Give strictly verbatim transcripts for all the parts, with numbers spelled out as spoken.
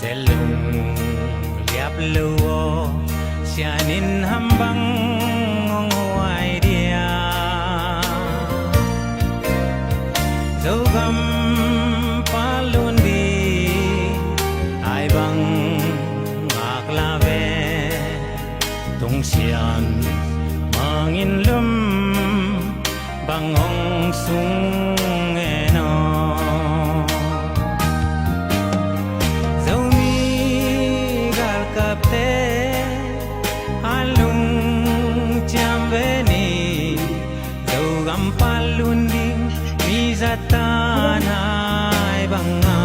Tel lung liap lo aw, sian in ham bang hong huai dia? Zogam palun di ai bang ngak la ve. Tung sian mangin lum bang hong sung en aw. Zomi galkapte a lungciam ve ni, Zogam palun ding mi zatan ai bang a.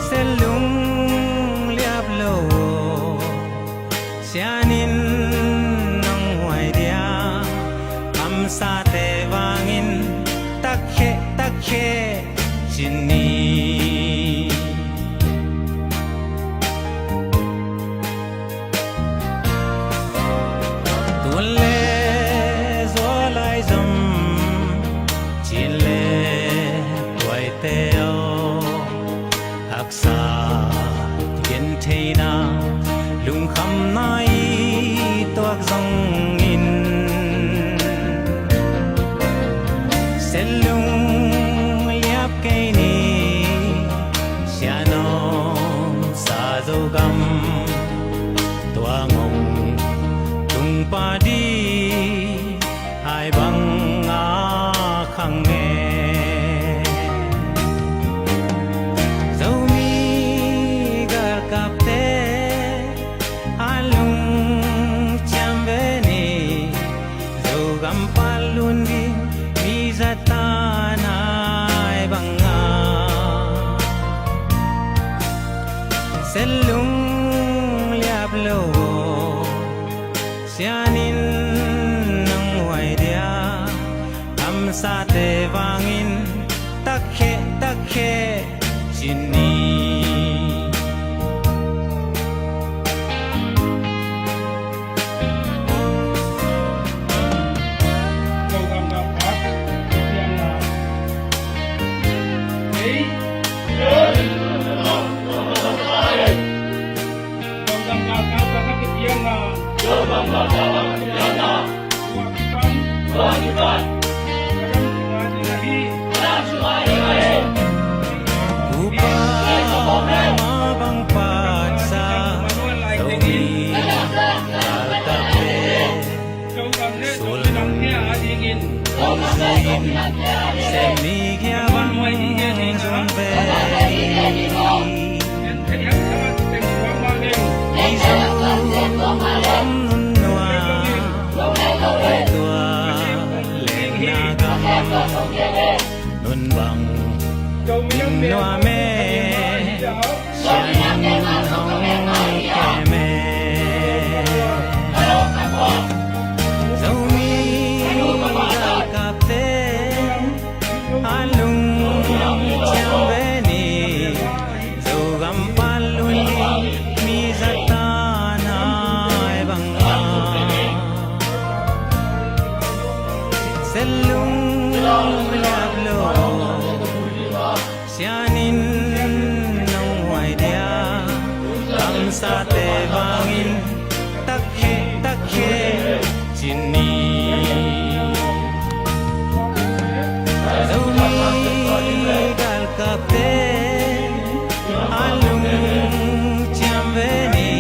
Tel lung liap lo aw, sian in hong huai dia? Kamsate vangin takkhe, takkhe ci ni. Tun le zualai zom, Chin le Tuaite aw, haksa gentheihna lungkhamna i tuak zongin, tel lung liap kei ni, sian hong sa Zogam, tua ngong tung padi ai bang a khang e. Zomi galkapte a lungciam ve ni, Zogam palun ding mi zatan ai bang a. Tel lung liap lo aw, sian in hong huai dia? Kamsate vangin takkhe, takkhe ci ni. Upa ma bang patsa Zomi galkapte, sulnung hong zuiin, semi gia bang zon ve ni. Mizo om nunua, tua lengna gam nun bang in nuam e, sian in hong kem e. Zomi galkapte a lungciam ve ni, Zogam palun ding mi zatan ai bang a. Tel lung liap lo aw, sian in hong huai dia? Kamsate vangin takkhe, takkhe ci ni. Zomi galkapte a lungciam ve ni,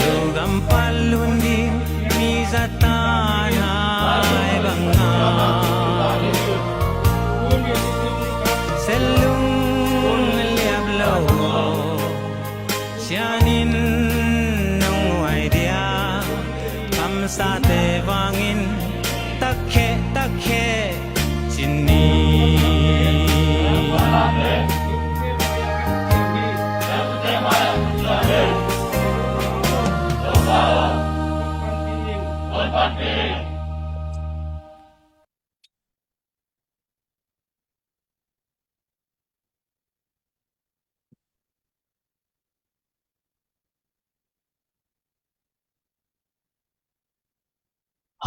Zogam palun ding mi zatan ai bang a. Tel lung liap lo aw, sian in hong huai dia? Kamsate vangin takkhe, takkhe ci ni.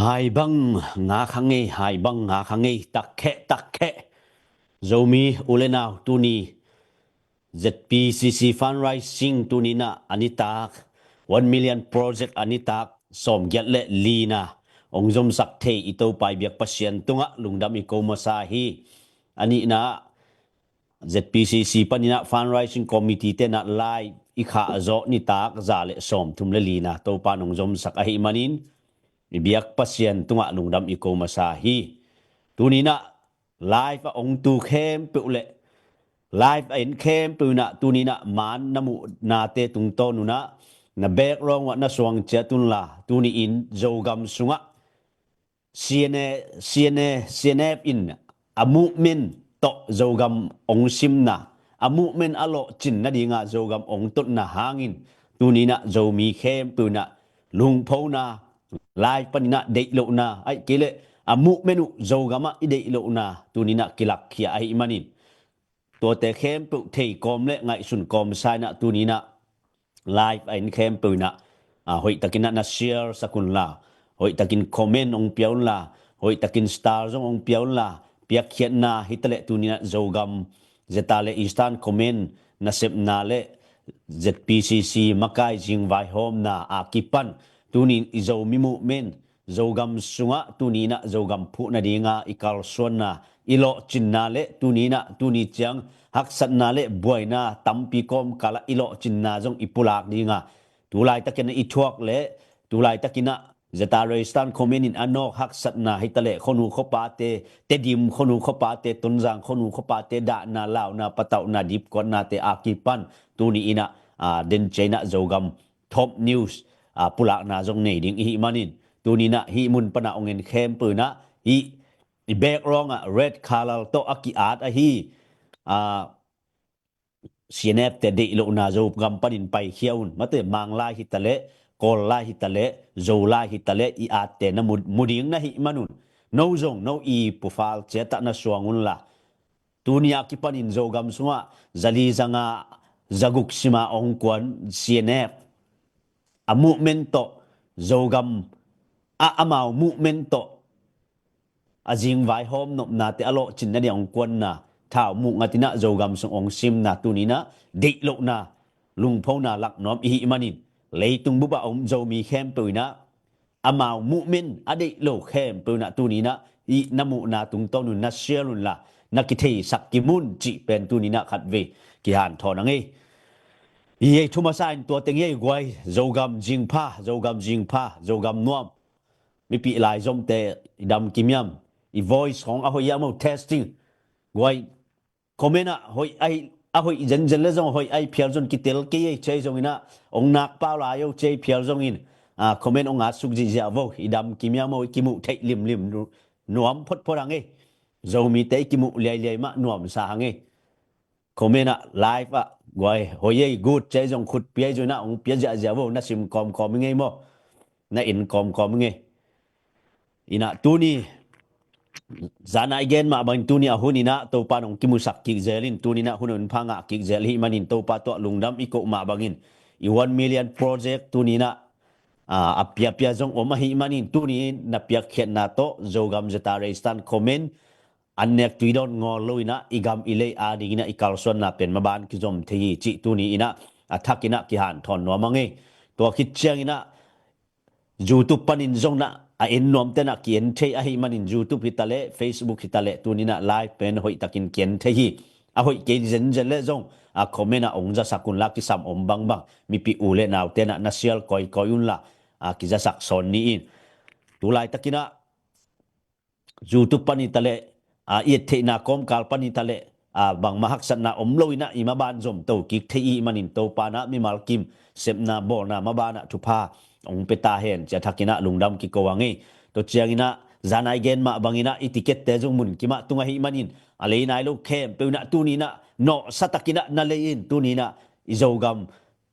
Hai bang ngak hang ei, hai bang ngak hang ei, takkhe, takkhe. Zomi u le nau, tuni Z P C C fundraising tuninah a nitak one million project a nitak sawmgiat le lina hong zomsak thei i Topa i biak Pasian tungah lungdam i ko masa hi. A nihna Z P C C paninah fundraising committee tenah live i khah zawh nitak za le sawmthum le lina Topa nong zomsak ahi manin i biak Pasian tungah lungdam i ko masa hi. Tuninah live a ong tu khempeuh le live a en khempeuh inah tuninah man na muhnate tungtawn unah na background ah na suang ciat unla tuni in Zogam sungah C N A, C N A, C N F in a movement tawh Zogam ong simna, a movement a lawhcin nadinga Zogam ong totna hangin tuninah Zomi khempeuh inah lungphona, live paninah deih lohna, aih kei leh a movement uh Zogam ah i deih lohna tuninah kilakkhia ahi manin tuate khempeuh thei kawm le ngaihsun kawm sa inah tuninah live a en khempeuh inah hoihtakinah na share sak unla, hoihtakin comment ong pia unla, hoihtakin star zong ong pia unla, piakkhiatna hitaleh tuninah Zogam Zeta le Eastern Command nasepna le Z P C C makai zingvaihawmna a kipan tunin i Zomi movement Zogam sungah tuninah Zogam phuh nadinga i kalsuanna i lawhcinna le tuninah tuni ciang haksatna le buaina tampi kawmkalah i lawhcinna zong i pulak dinga tulaitakinah i thuak le tulaitakinah Zeta Restan Khomen in a nawk haksatna hitaleh khonu khopate, Tedim khonu khopate, Tonzang khonu khopate dahna launa patauhna dipkuatnate a kipan tuni inah den cianginah Zogam top news pulakna zong nei ding ihi manin tuninah hih mun pana ong en khempeuh inah hih i background ah red color tawh a ki-at ahi C N F te deih lohna Zogam panin paikhia un. Mate Mang lai hitaleh, Kawl lai hitaleh, Zo lai hitaleh i atte na mu ding na hih manun no zong no i pufal ciatah na suang unla tuni a kipanin Zogam sungah zali zanga zaguk sima ong kuan C N F a movement tawh Zogam a amau movement tawh a zingvaihawm nopnate a lawhcinna dia ong kuanna thau muh ngatinah Zogam sung ong simna tuninah deih lohna lungphona laknuam ihi manin leitung bup a om Zomi khempeuh inah amau movement a deih lo khempeuh inah tuninah i na muhna tungtawn un na share unla na kitheisak kimun cih pen tuninah khatvei kihanthawn a ngei. I ei thu masa in tua teng i ei guai Zogam zingpha, Zogam zingpha, Zogam nuam. Mipi lai zomte i dam kimiam, i voice khong a hoih a mo testing. Guai comment ah hoih ahi, a hoih zenzen le zong hoih ahi phial zong kitel kei ei cei zong inah ong nak pau lai o cei phial zong in comment ong at suk zihziah vo, i dam kimiam o, i kimuh theih limlim nuam photphot hang ei. Zomite i kimuh liailiai mah nuamsa hang ei. Comment ah live ah guai hoih ei good cei zong khut pia ei zong inah ong pia ziahziah vo, na sim kawmkawm i ngei maw, na in kawmkawm i ngei. Inah tuni zana i gen mah bangin tuni a hun inah Topa nong kimusak kik zel in tuninah hun a hun pha ngah kik zel ihi manin Topa tuah lungdam i koh mah bangin i one million project tuninah a piapia zong om ahi manin tuni na piakkhiatna tawh Zogam Zeta Restan Khomen an nek tui dawn ngawl lo inah i gam i lei a dinginah i kalsuanna pen maban kizom thei hi cih tuni inah a thak inah kihanthawn nuam a ngei. Tua khit cianginah YouTube panin zong na a en nuam tenah ki-en thei ahi manin YouTube hitaleh Facebook hitaleh tuninah live pen hoihtakin ki-en thei hi. A hoih kei zenzen le zong a comment ah ong zasak unla kisam om bangbang mipi u le nau tenah na share kawikawi unla a kizasak sawn ni in. Tulaitakinah YouTube pan hitaleh a i et theihna kawmkal pan hitaleh a bangmah haksatna om lo inah i maban zom to kik thei ihi manin Topa inah mimal kim sepna bawlna mabanah thupha ong pia ta hen cia thakinah lungdam kiko a ngei. Tua cianginah zana i gen mah banginah i ticket te zong mun kimah tung ahi manin a lei nai lo khempeuh inah tuninah nawhsa takinah na lei in tuninah i Zogam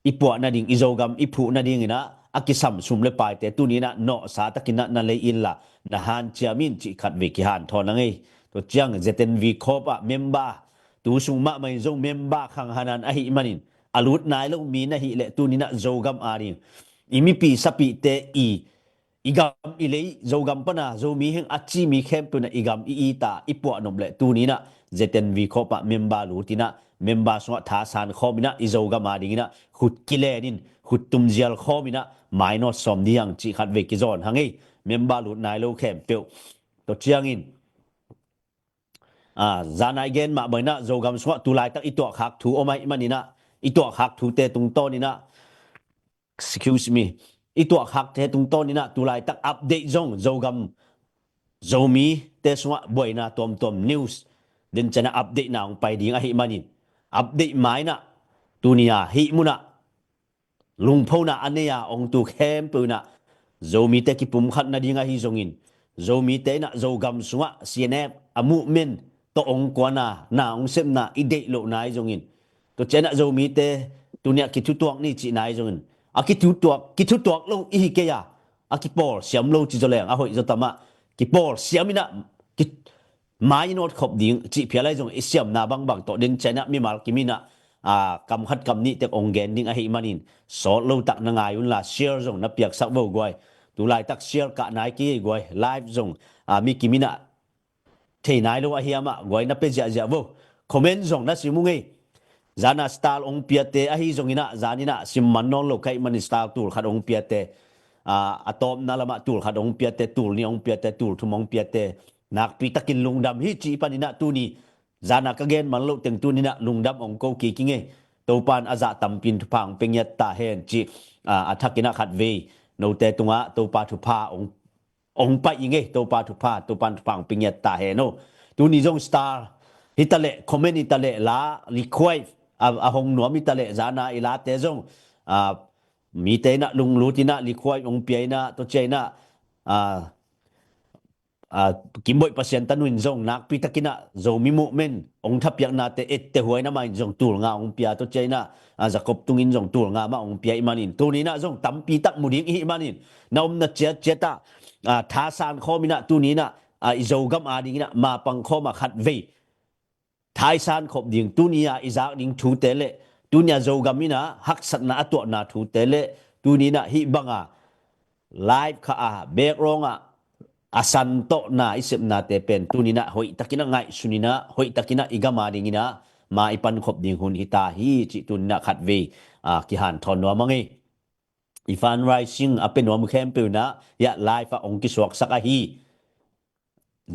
i puah nading, i Zogam i phuh nadinginah a kisam sum le paite tuninah nawhsa takinah na lei inla na hanciam in cih khatvei kihanthawn a ngei. Tua ciang Z N V khawp ah member tu sung mahmah in zong member khanghanan ahi manin a lut nai lo mi na hih leh tuninah Zogam a ding i mipi sapihte i i gam i lei Zogam pana Zomi heng a ci mi khempeuh inah i gam i ita i puahnop le tuninah Z N V khawpah member lut inah member sungah thasan khawm inah i Zogam a ding inah khut kilen in khut tumzial khawm inah mainawt sawm ding cih khat vei kizawn hang ei. Member lut nai lo khempeuh. Tua ciangin a, zan a i gen mah bang inah Zogam sungah tu laitak i tuahkhak thu om ahih man inah i tuahkhak thute tungtawn inah, excuse me, i tuahkhakte tungtawn inah tu laitak update zong Zogam Zomite sungah buaina tuamtuam news den cianah update na hong pai ding ahih manin update ma inah tuni a hih munah lungphona a nei a ong tu khempeuh inah Zomite kipumkhat nading ahi zongin Zomite inah Zogam sungah C N F a movement tawh ong kuana na ong sepna i deih lohna ahi zongin tua cianah Zomite tuniah kithutuak ni cihna ahi zongin a kithutuak kithutuak lo ihi kei a a kipawl siam lo ci zaw leng a hoih zaw tamah kipawl siam inah ki mai nawt khop ding cih phial ahi zong i siamna bangbang tawh den cianah mimal kim inah a, kam khat kam nih tek ong gen ding ahih manin sawt lo tak na ngai unla share zong na piaksak vo guai. Tu laitak share kah nai kei ei guai. Live zong a, mi kim inah thei nai lo ahi amah guai na pe ziahziah vo. Comment zong na sim ung ei. Zan a star ong piate ahi zong inah zan inah sim man nawn lo ka hih manin star tul khat ong piate a, a tawpna lamah tul khat ong piate tul nih ong piate tul thum ong piate nakpi takin lungdam hi cih pan inah tuni zan a ka gen man loh teng tuni inah lungdam ong ko kik ing ei. Topan a zah tampin thupha ong pe ngiat ta hen cih a, a thak inah khat vei note tungah Topa thupha ong ong pai ing ei. Topa thupha Topan thupha ong pe ngiat ta hen o. Tuni zong star hitaleh comment hitaleh la likhuai a, a hong nuam hitaleh zan a i late zong a, mite inah lunglut inah likhuai ong pia inah tua cia inah a, a, Kimboih Pasian tanu in zong nakpi tak inah Zomi movement ong thapiaknate etteh huai na mah in zong tul nga ong pia tua cia inah a, Jacob tungin zong tul nga mah ong pia ih manin tuni inah zong tampi tak mu ding ihih manin na omna ciatciat ah a, thasan khawm inah tuni inah a, i Zogam a ding inah mapang khawm a khat vei thaisan khop ding tuni a i zak ding thute le tuni a Zogam inah haksatna a tuahna thute le tuni inah hih banga live kha a background ah a san tawhna i sepnate pen tuni inah hoih takin a ngaihsun inah hoih takin a i gam a ding inah ma i pankhop ding hun hita hi cih tuni inah khat vei a, kihanthawn nuam a ngei. I fundraising a pe nuam khempeuh inah hiah live ah ong kisuaksak ahi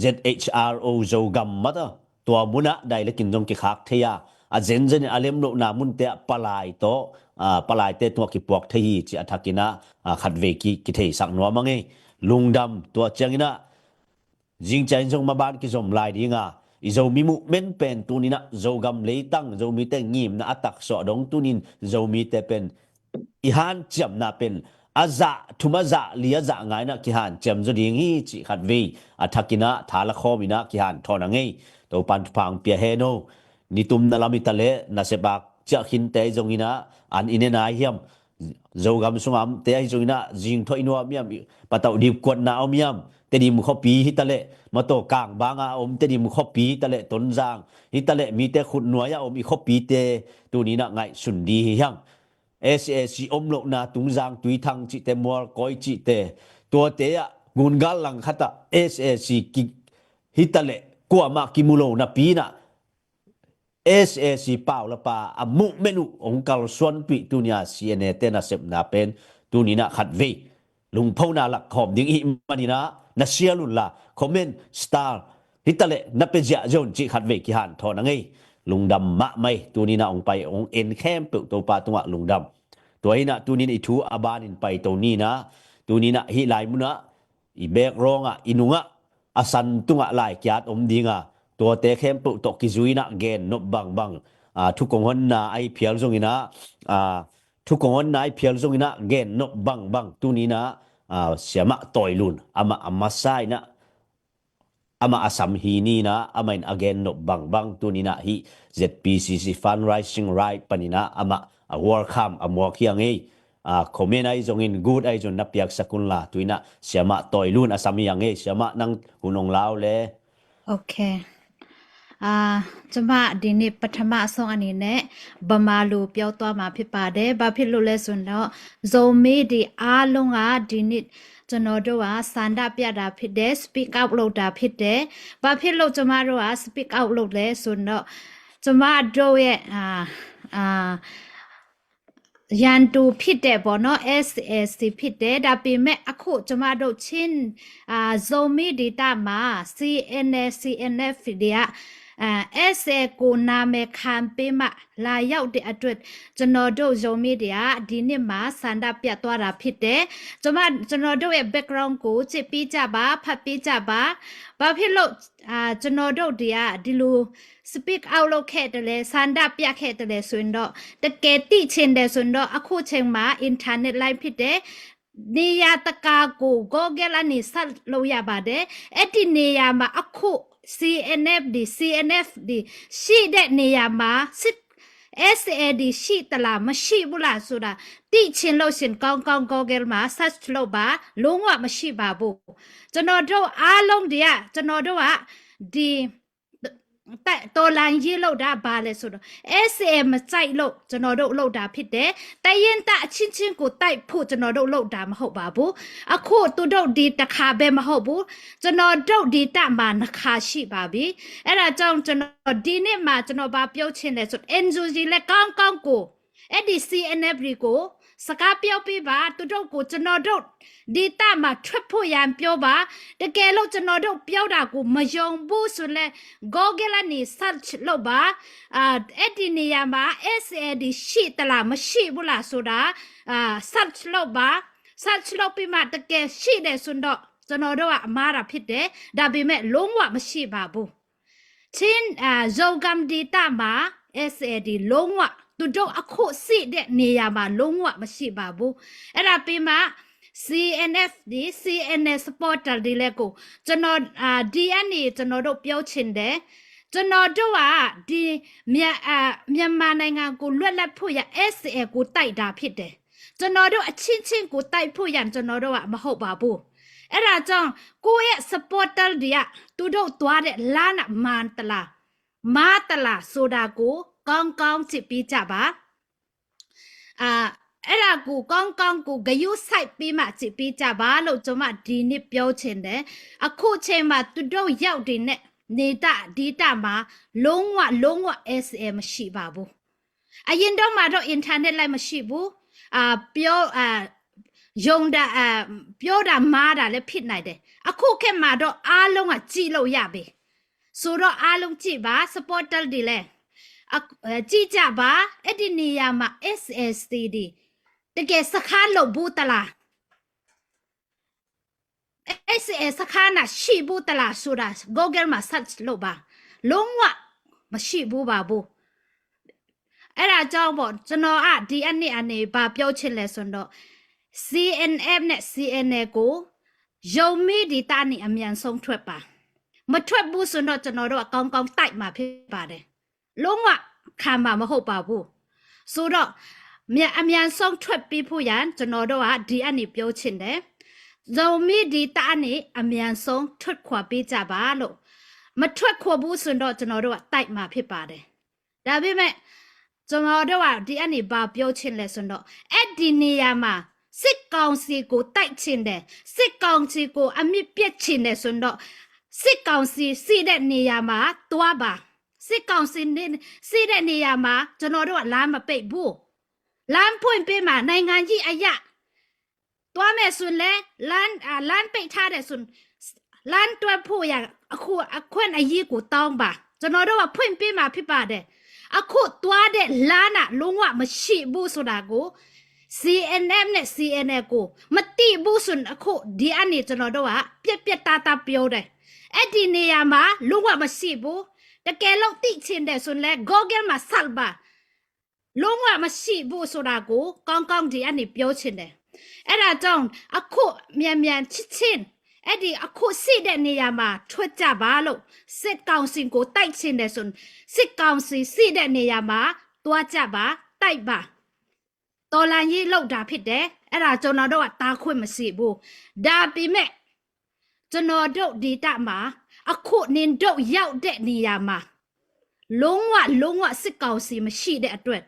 Z H R O Zogam mata tua munah dailekin zong kikhak thei a a zenzen in a lem lohna munte ah palai tawh a, palaite tungah kipuak thei hi ci a thakinah a, khatvei ki, kitheisak nuam a ngei. Lungdam tua cianginah zingciangin zong maban kizom lai dinga i Zomi movement pen tuninah Zogam leitang Zomite ngimna a taksuah dong tunin Zomite pen i hanciamna pen a zah thum a zah li a zah ngainah kihanciam zaw ding hi cih khatvei a thakinah tha la khawminah kihanthawn a ngei. Topan thupha hong pia hen o. Nitumna lam i taleh nasep ak ciah khinte i zonginah an i ne nai hiam? Zogam sungamte ahi zonginah zingthaw i nuam hiam? Patauh dipkuatna a om hiam? Tedim khuapi hitaleh mataw kangbanga a om Tedim khuapi hitaleh Tonzang hitaleh mite khutnuai a om i khuapite tuninah ngaihsun di hi hiang. S A C om lohna Tungzang Tuithang cihte Mualkawi cihte tuate ah gungal langkhatah S A C ki hitaleh kuamah kimu lo napi inah S A C paulapa a movement uh hong kalsuanpih tunia C N A te nasepna pen tuninah khatvei lungphona lak khawm ding ihih maninah na sial unla comment star hitaleh na pe ziahziah un cih khatvei kihanthawn a ngei. Lungdam mahmah ei. Tuninah hong pai hong en khempeuh Topa tungah lungdam. Tua hinah tuninah i thu a banin paito ninah tuninah hih lai munah i background ah i nungah a san tungah laikiat om dinga tuate khempeuh tawh kizuinah gennop bangbang a, thukong honna ahi phial zonginah a, thukong honna ahi phial zonginah gennop bangbang tuninah a, siamah tawi lun amah a masa inah amah a sam hi ninah amah in a gennop bangbang tuninah hih Z P C C fundraising ride paninah amah a welcome a muak hi a ngei. A, comment ahi zongin good ahi zong na piaksak unla tuinah siamah tawi lun a sam hi a ngei. Siamah nang hun hong lau le. Ok. အာ၊ ကျွန်မဒီနှစ်ပထမဆုံးအနေနဲ့ဗမာလိုပြောသွားမှာဖြစ်ပါတယ်။ ဘာဖြစ်လို့လဲဆိုတော့ ဇိုမီဒီအားလုံးကဒီနှစ်ကျွန်တော်တို့ကဆန္ဒပြတာဖြစ်တယ်။ Speak out လုပ်တာဖြစ်တယ်။ ဘာဖြစ်လို့ကျွန်မတို့က speak out လုပ်လဲဆိုတော့ ကျွန်မတို့ရဲ့၊ အာ၊ အာ၊ ရန်သူဖြစ်တယ်ပေါ့နော်။ SAC ဖြစ်တယ်။ ဒါပေမဲ့အခုကျွန်မတို့ချင်း၊ အာ၊ ဇိုမီဒေသမှာ CNA CNF တွေက၊ အာ၊ SA ကိုနာမည်ခံပေးမှလာရောက်တဲ့အတွက် ကျွန်တော်တို့ဇိုမီတွေကဒီနှစ်မှာဆန္ဒပြသွားတာဖြစ်တယ်။ ကျွန်မ၊ ကျွန်တော်တို့ရဲ့ background ကိုကြည့်ပေးကြပါ။ ဖတ်ပေးကြပါ။ ဘာဖြစ်လို့၊ အာ၊ ကျွန်တော်တို့တွေကဒီလို speak out လုပ်ခဲ့တယ်လဲ၊ ဆန္ဒပြခဲ့တယ်လဲဆိုရင်တော့ တကယ်သိချင်တယ်ဆိုရင်တော့ အခုချိန်မှာ internet line ဖြစ်တယ်။ နေရာတကာကို Google ကနေ search လုပ်ရပါတယ်။ အဲ့ဒီနေရာမှာအခု CNF ဒီ CNF ဒီရှိတဲ့နေရာမှာစစ် SAD ရှိသလားမရှိဘူးလားဆိုတာသိချင်လို့ရှိရင် ကောင်းကောင်း Google မှာ search လုပ်ပါ။ လုံးဝမရှိပါဘူး။ ကျွန်တော်တို့အားလုံးတွေက၊ ကျွန်တော်တို့ကဒီ တော်လှန်ရေးလုပ်တာဘာလဲဆိုတော့ SAA မကြိုက်လို့ကျွန်တော်တို့လုပ်တာဖြစ်တယ်။ တိုင်းရင်းသားအချင်းချင်းကိုတိုက်ဖို့ကျွန်တော်တို့လုပ်တာမဟုတ်ပါဘူး။ အခုသူတို့ဒီတစ်ခါပဲမဟုတ်ဘူး။ ကျွန်တော်တို့ဒီတပ်မှာနှစ်ခါရှိပါပြီ။ အဲ့ဒါကြောင့်ကျွန်တော်ဒီနေ့မှာကျွန်တော်ဘာပြောချင်လဲဆိုတော့ NUG လည်းကောင်းကောင်းကို အဲ့ဒီ CNF တွေကိုစကားပြောပေးပါ။ သူတို့ကိုကျွန်တော်တို့ဒေသမှာထွက်ဖို့ရန်ပြောပါ။ တကယ်လို့ကျွန်တော်တို့ပြောတာကိုမယုံဘူးဆိုလဲ Google ကနေ search လုပ်ပါ။ အာ၊ အဲ့ဒီနေရာမှာ SAD ရှိသလားမရှိဘူးလားဆိုတာ၊ အာ၊ search လုပ်ပါ။ search လုပ်ပြီးမှတကယ်ရှိတယ်ဆိုတော့ကျွန်တော်တို့ကအမှားတာဖြစ်တယ်။ ဒါပေမဲ့လုံးဝမရှိပါဘူး။ ချင်း၊ အာ၊ ဇိုဂမ်ဒေသမှာ SAD လုံးဝ၊ သူတို့အခုရှိတဲ့နေရာမှာလုံးဝမရှိပါဘူး။ အဲ့ဒါပြီးမှ CNF ဒီ CNA supporter တွေလည်းကိုကျွန်တော်၊ အာ၊ ဒီကနေကျွန်တော်တို့ပြောချင်တယ်။ ကျွန်တော်တို့ကဒီမြ၊ အာ၊ မြန်မာနိုင်ငံကိုလွတ်လပ်ဖို့ရန် SAA ကိုတိုက်တာဖြစ်တယ်။ ကျွန်တော်တို့အချင်းချင်းကိုတိုက်ဖို့ရန်ကျွန်တော်တို့ကမဟုတ်ပါဘူး။ အဲ့ဒါကြောင့်ကိုယ့်ရဲ့ supporter တွေကသူတို့သွားတဲ့လမ်းကမှန်သလား၊ မှားသလားဆိုတာကိုကောင်းကောင်းကြည့်ပေးကြပါ။ အာ၊ အဲ့ဒါကိုကောင်းကောင်းကိုဂရုစိုက်ပြီးမှကြည့်ပေးကြပါလို့ကျွန်မဒီနေ့ပြောချင်တယ်။ အခုချိန်မှာသူတို့ရောက်တဲ့နေရာဒေသမှာလုံးဝ၊ လုံးဝ SAA မရှိပါဘူး။ အရင်တုန်းမှာတော့ internet လည်းမရှိဘူး။ အာ၊ ပြော၊ အာ၊ ယုံတာ၊ အာ၊ ပြောတာမှားတာလည်းဖြစ်နိုင်တယ်။ အခုခေတ်မှာတော့အားလုံးကကြည့်လို့ရပြီ။ ဆိုတော့အားလုံးကြည့်ပါ။ supporter တွေလည်း၊ အာ၊ အာ၊ ကြည့်ကြပါ။ အဲ့ဒီနေရာမှာ SAC တွေတကယ်စခန်းလုပ်ဘူးသလား၊ SAC စခန်းကရှိဘူးသလားဆိုတာ Google မှာ search လုပ်ပါ။ လုံးဝမရှိဘူးပါဘူး။ အဲ့ဒါကြောင့်ပေါ့၊ ကျွန်တော်ကဒီအနှစ်အနေဘာပြောချင်လဲဆိုတော့ CNF နဲ့ CNA ကိုဇိုမီဒေသကနေအမြန်ဆုံးထွက်ပါ။ မထွက်ဘူးဆိုတော့ကျွန်တော်တို့ကကောင်းကောင်းတိုက်မှာဖြစ်ပါတယ်။ လုံးဝခံမှာမဟုတ်ပါဘူး။ ဆိုတော့၊ မြန်၊ အမြန်ဆုံးထွက်ပေးဖို့ရန်ကျွန်တော်တို့ကဒီကနေပြောချင်တယ်။ ဇိုမီဒေသကနေအမြန်ဆုံးထွက်ခွာပေးကြပါလို့။ မထွက်ခွာဘူးဆိုတော့ကျွန်တော်တို့ကတိုက်မှာဖြစ်ပါတယ်။ ဒါပေမဲ့ကျွန်တော်တို့ကဒီကနေဘာပြောချင်လဲဆိုတော့၊ အဲ့ဒီနေရာမှာစစ်ကောင်စီကိုတိုက်ချင်တယ်။ စစ်ကောင်စီကိုအမြစ်ပြတ်ချင်တယ်ဆိုတော့၊ စစ်ကောင်စီရှိတဲ့နေရာမှာသွားပါ။ စစ်ကောင်စီရှိတဲ့နေရာမှာကျွန်တော်တို့ကလမ်းမပိတ်ဘူး။ လမ်းဖွင့်ပေးမှာ၊ နိုင်ငံရေးအရသွားမယ်ဆိုရင်လည်းလမ်း၊ အာ၊ လမ်းပိတ်ထားတယ်ဆိုရင်လမ်းတွဲဖို့ရန်အခုအခွင့်အရေးကိုတောင်းပါ။ ကျွန်တော်တို့ကဖွင့်ပေးမှာဖြစ်ပါတယ်။ အခုသွားတဲ့လမ်းကလုံးဝမရှိဘူးဆိုတာကို CNF နဲ့ CNA ကိုမသိဘူးဆိုရင်အခုဒီကနေကျွန်တော်တို့ကပြတ်ပြတ်သားသားပြောတယ်။ အဲ့ဒီနေရာမှာလုံးဝမရှိဘူး။ တကယ်လို့သိချင်တယ်ဆိုရင်လည်း Google မှာ search ပါ။ လုံးဝမရှိဘူးဆိုတာကိုကောင်းကောင်းဒီကနေပြောချင်တယ်။ အဲ့ဒါကြောင့်အခုမြန်မြန်ချက်ချင်းအဲ့ဒီအခုရှိတဲ့နေရာမှာထွက်ကြပါလို့၊ စစ်ကောင်စီကိုတိုက်ချင်တယ်ဆိုရင်စစ်ကောင်စီရှိတဲ့နေရာမှာသွားကြပါ၊ တိုက်ပါ။ တော်လှန်ရေးလုပ်တာဖြစ်တယ်။ အဲ့ဒါကျွန်တော်တို့ကတားခွင့်မရှိဘူး။ ဒါပေမဲ့ကျွန်တော်တို့ဒေသမှာအခုနင်တို့ရောက်တဲ့နေရာမှာ လုံးဝ၊ လုံးဝစစ်ကောင်စီမရှိတဲ့အတွက်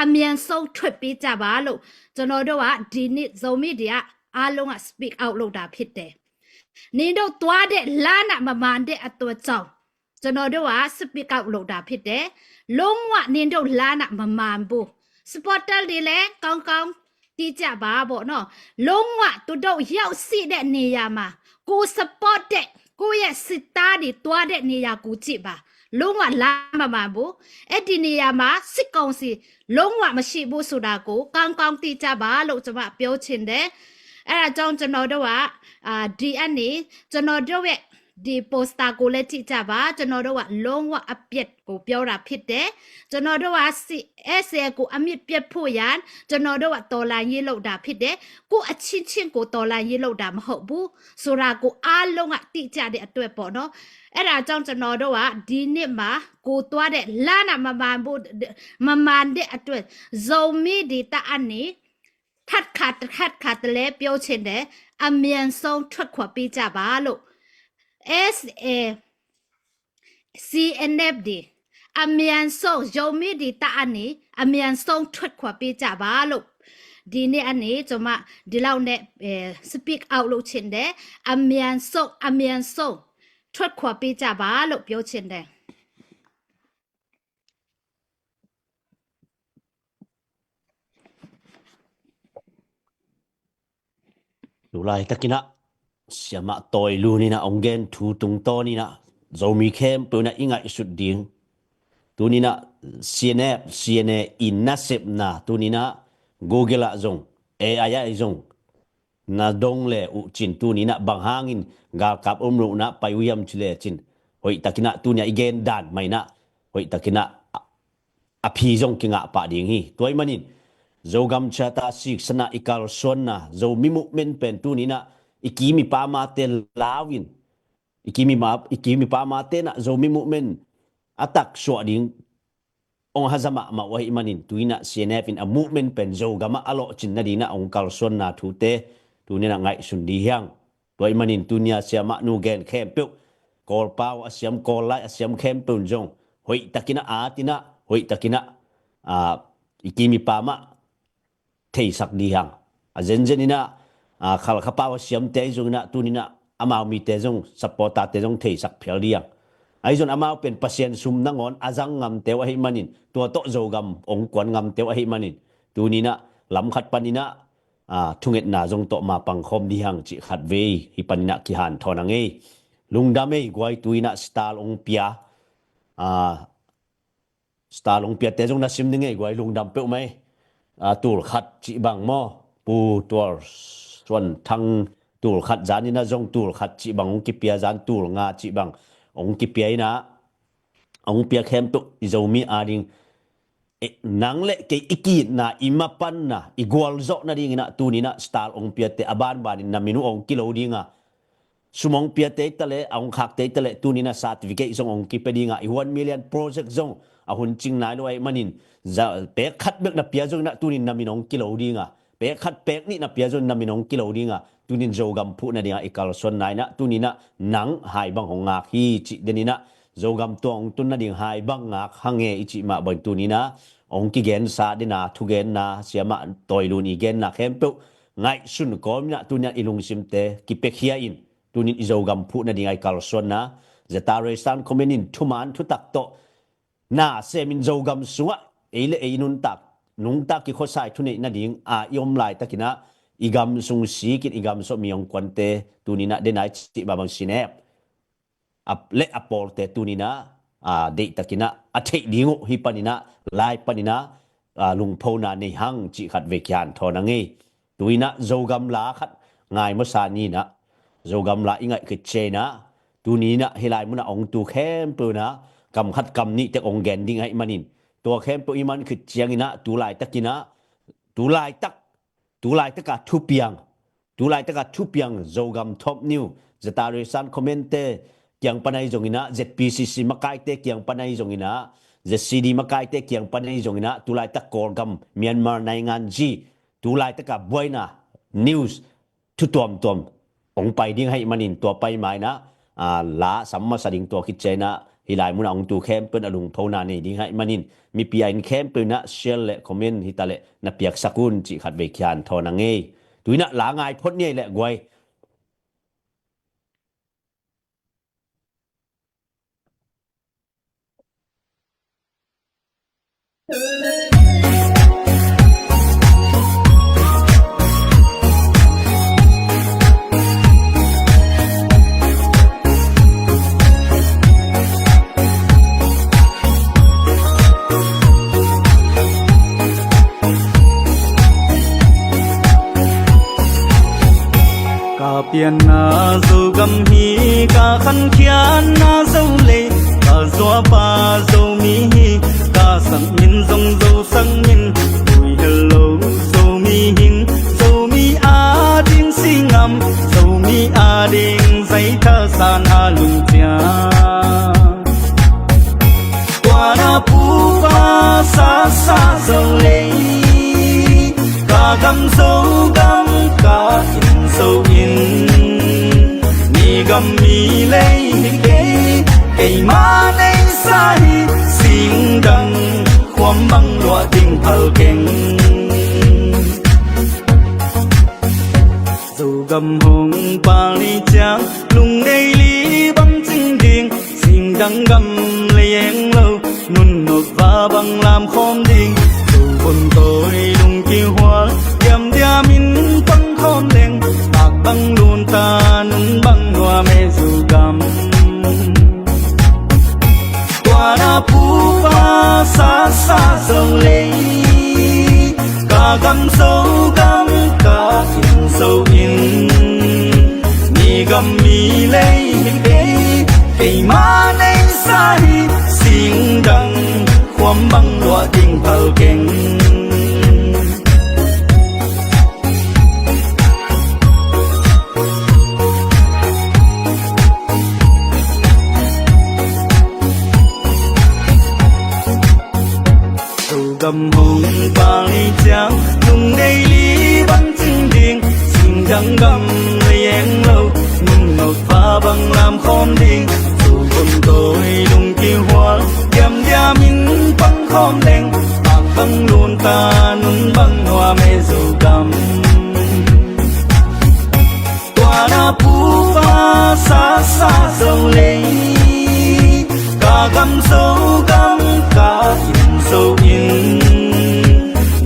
အမြန်ဆုံးထွက်ပေးကြပါလို့ ကျွန်တော်တို့က ဒီနေ့ Zomi တွေက အားလုံးက speak out လုပ်တာဖြစ်တယ်။ နင်တို့သွားတဲ့လမ်းကမမှန်တဲ့အတွက်ကြောင့် ကျွန်တော်တို့က speak out လုပ်တာဖြစ်တယ်။ လုံးဝနင်တို့လမ်းကမမှန်ဘူး။ Supporter တွေလည်း ကောင်းကောင်းသိကြပါပေါ့နော်။ လုံးဝသူတို့ရောက်ရှိတဲ့နေရာမှာ ကိုယ် support တဲ့ ကိုယ့်ရဲ့စစ်သားတွေသွားတဲ့နေရာကိုကြည့်ပါ။ လုံးဝလမ်းမမှန်ဘူး။ အဲ့ဒီနေရာမှာစစ်ကောင်စီလုံးဝမရှိဘူးဆိုတာကို ကောင်းကောင်းသိကြပါလို့ ကျွန်မပြောချင်တယ်။ အဲ့ဒါကြောင့် ကျွန်တော်တို့က အာ၊ ဒီကနေ ကျွန်တော်တို့ရဲ့ ဒီ poster ကိုလည်းကြည့်ကြပါ။ ကျွန်တော်တို့က လုံးဝအပြတ်ကိုပြောတာဖြစ်တယ်။ ကျွန်တော်တို့က စစ်၊ SAF ကိုအမြစ်ပြတ်ဖို့ရန် ကျွန်တော်တို့က တော်လှန်ရေးလုပ်တာဖြစ်တယ်။ ကိုယ့်အချင်းချင်းကို တော်လှန်ရေးလုပ်တာမဟုတ်ဘူးဆိုတာကို အားလုံးကသိကြတဲ့အတွက်ပေါ့နော်။ အဲ့ဒါကြောင့် ကျွန်တော်တို့က ဒီနေ့မှာ ကိုယ်သွားတဲ့လမ်းကမမှန်ဘူး၊ မမှန်တဲ့အတွက် Zomi တွေတအန်းနေ ထပ်ခါ၊ ထပ်ခါတလဲပြောချင်တယ်။ အမြန်ဆုံးထွက်ခွာပေးကြပါလို့။ SAC CNF တွေ အမြန်ဆုံး၊ Zomi တွေတအန်းနေ အမြန်ဆုံးထွက်ခွာပေးကြပါလို့ ဒီနေ့ကနေ ကျွန်မ ဒီလောက်နဲ့၊ အဲ၊ speak out လုပ်ချင်တယ်။ အမြန်ဆုံး၊ အမြန်ဆုံးထွက်ခွာပေးကြပါလို့ ပြောချင်တယ်။ လူလိုက်တကန Siamah Tawi Lun in ah hong gen thu tungtawn in ah Zomi khempeuh in ah i ngaihsut ding. Tuni in ah CNF, CNA i nasepna tuni in ah Google ah zong, AI ah zong na dong le uh cin, tuni in ah bang hangin galkap om loh in ah pai uh hiam ci le cin, hoih takin ah tuni ah i gen dan mah in ah hoih takin ah a phi zong kingah pah ding hi. Tua ahih manin Zogam Charter siksan ah i kalsuanna, Zomi movement pen tuni in ah i kim i pamte lau in, i kim i ma, i kim i pamte in ah Zomi movement a taksuah ding hong haza mahmah uh ahih manin, tuni in ah CNF in a movement pen Zogam ah a lawhcin nading in ah hong kalsuanna thute tuni in ah ngaihsun ding hi hang. Tua ahih manin tuni a siamah nu gen khempeuh, Kawlpau a siam, Kawllai a siam khempeuh in zong hoih takin ah at in ah, hoih takin ah, aa, i kim i pam ah theisak ding hi hang. A zenzen in ah, aa, Khalkha pau a siamte ahi zongin ah tuni in ah amau mite zong, supporter-te zong theisak phial ding hi hang. Ahi zong amau pen Pasian sum nangawn a zang ngamte uh ahih manin, tua tawh Zogam hong kuan ngamte uh ahih manin, tuni in ah lam khat panin ah, aa, thungetna zong tawh ma pangkhawm ding hi hang cih khat vei hih panin ah kihanthawn a ngei. Lungdam ei, guai, tu in ah style hong pia, aa, style hong piate zong na sim ding ei, guai, lungdam peuhmah ei. Aa, tul khat cih bang maw, Pu Tual Suan Thang, tul khat zan in ah zong tul khat cih bang hong kipia, zan tul nga cih bang hong kipia in ah, hong pia khempeuh i Zomi ading, eh, nang le kei i ki-itna, i mapanna, i gualzawh nading in ah tuni in ah style hong piate a banbanin na min uh hong kilo ding a, sum hong piate hi ta leh, a hong khakte hi ta leh, tuni in ah certificate zong hong kipia ding a, i one million project zong a hun cing nai lo ahih manin, za, pek khat bek na pia zongin ah tuni in na min hong kilo ding a, pek khat pek nih na pia zongin na min hong kilo ding a, tuni in Zogam phuh nading ah i kalsuan nai in ah, tuni in ah nang hai bang hong ngak hi cih den in ah, Zogam tuang hong tun nading hai bang ngak hang e i cih mah bangin tuni in ah hong kigensa den a, thugenna siamah Tawi Lun i genna khempeuh ngaihsun kawm in ah tuni in ah i lungsimte kipiakhia in, tuni in i Zogam phuh nading ah i kalsuanna, Zeta Raysan comment in thuman thutak tawh na semin Zogam sungah ei le ei i nuntak, nungtak kikhuasa i thuneih nading a i om laitakin ah i gam sung sikin i gam suah mi hong kuante tuni in ah den a i cih mah bang CNF a, le a pawlte tuni in ah, aa, deihtakin ah a theih ding uh hih panin ah, lai panin ah, aa, lungphona nei hang cih khat vei kihanthawn a ngei. Tu in ah Zogam la khat ngai masa ni in ah, Zogam la i ngaih khit ciang in ah, tuni in ah hih lai mun ah hong tu khempeuh in ah kam khat kam nih tek hong gen ding ahih manin, tua khempeuh i man khit ciangin ah tu laitakin ah, tu laitak, tu laitaka thupiang, tu laitaka thupiang Zogam Top News, Zeta Raysan comment-te kiang pan ahi zongin ah, ZPCC makaite kiang pan ahi zongin ah, ZCD makaite kiang pan ahi zongin ah, tu laitak Kawlgam, Myanmar naingan zi, tu laitaka buaina news thu tuamtuam hong pai ding ahih manin, tua pai ma in ah, aa, la sam masa ding, tua khit ciang in ah hih lai munah hong tu khempeuh in a lungphona nei ding ahih manin mipi a in khempeuh in ah share le comment hi ta leh na piaksak un cih khat vei kihanthawn a ngei. Tu in ah la ngai phot ni ei leh guai. Ka pianna Zogam hi, ka khankhiatna Zolei, ka zuapa Zomi hi, ka sakmin zong Zo sakmin, ui hello Zomi hing, Zomi ading singam, Zomi ading zaithasan a lungcia. Tua na pupa sasa Zolei, ka gam Zogam, ka inn Zoinn. Mi gam mi lei hi kei, keima neisa hi, singdang khuam bang luah ding phal keng. Zogam hong pal ni ciang, lungdei li bang cing ding, singdang gam lei eng lo, nun nop va bang lam khawm ding, Zo vun tawi lung kihual, diamdiam in pang khawm leng, tak bang lunta nun bang nuam e Zogam. Tua na pupa sasa Zolei, ka gam Zogam, ka inn Zoinn. Mi gam mi lei hi kei, keima neisa hi, singdang khuam bang luah ding phal keng. Zogam hong pal ni ciang, lungdei li bang cing ding, singdang gam lei eng lo, nun nop va bang lam khawm ding, Zo vun tawi lung kihual, diamdiam in pang khawm leng, tak bang lunta nun bang nuam e Zogam. Tua na pupa sasa Zolei, ka gam Zogam, ka inn Zoinn.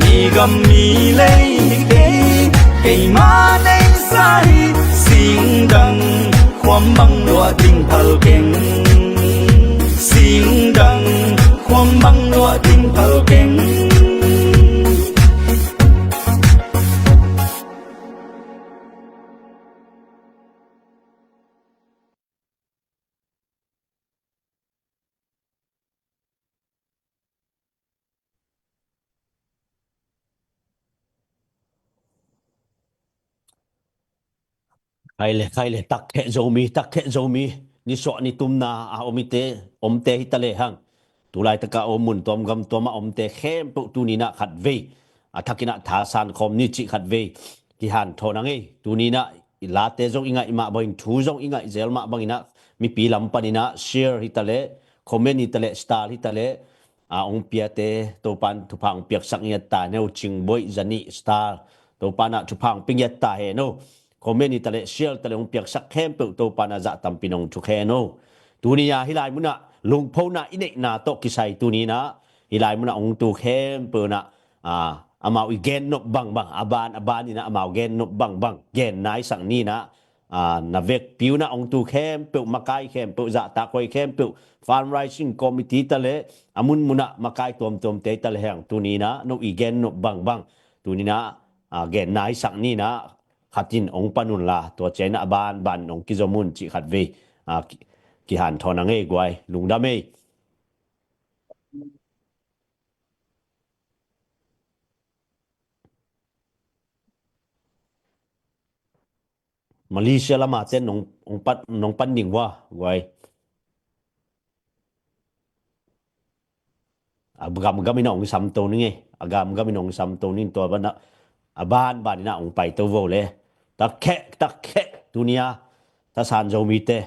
Mi gam mi lei hi kei, keima neisa hi, singdang khuam bang luah ding phal keng. Singdang khuam bang luah ding phal keng. Khai le, khai le, takkheh Zomi, takkheh Zomi. Nisuah nitumna a om ite, omte hi ta le hang. Tulaitak a om mun tuam gam tuam a omte khempeuh tuni in ah khat vei a thakin ah thasan khawm ni cih khat vei kihanthawn a ngei. Tuni in ah i late zong i ngaih mah bangin, thu zong i ngaih zel mah bangin ah mipi lam panin ah share hi ta leh, comment hi ta leh, star hi ta leh, a hong piate Topan thupha hong piaksak ngiat ta hen o. Cingboih Zanih star, Topan ah thupha hong pia ngiat ta hen o. Comment hi ta leh, share ta leh, hong piaksak khempeuh Topan ah zah tampi in hong thuk hen o. Tuni a hih lai munah lungphona i neihna tawh kisai tuni in ah hih lai munah hong tu khempeuh in ah, a, amau i gennop bangbang, a ban a ban in ah amau gennop bangbang gen naisak ni in ah, a, na vekpi un ah hong tu khempeuh, makai khempeuh, zahtak huai khempeuh, fundraising committee ta leh, a munmun ah makai tuamtuamte ta leh hang, tuni in ah no i gennop bangbang tuni in ah, a, gen naisak ni in ah khat in hong pan unla, tua ciang in ah a banban hong kizom un cih khat vei, a, ki, kihanthawn a ngei guai. Lungdam ei. Malaysia lam a ten nong, nong pan, nong pan ding ua guai. A gamgam in ah hong samto ning ei. A gamgam in ah hong samto ning, tua banah a banban in ah hong paito vo le. Takkheh, takkheh, tuni a thasan Zomite.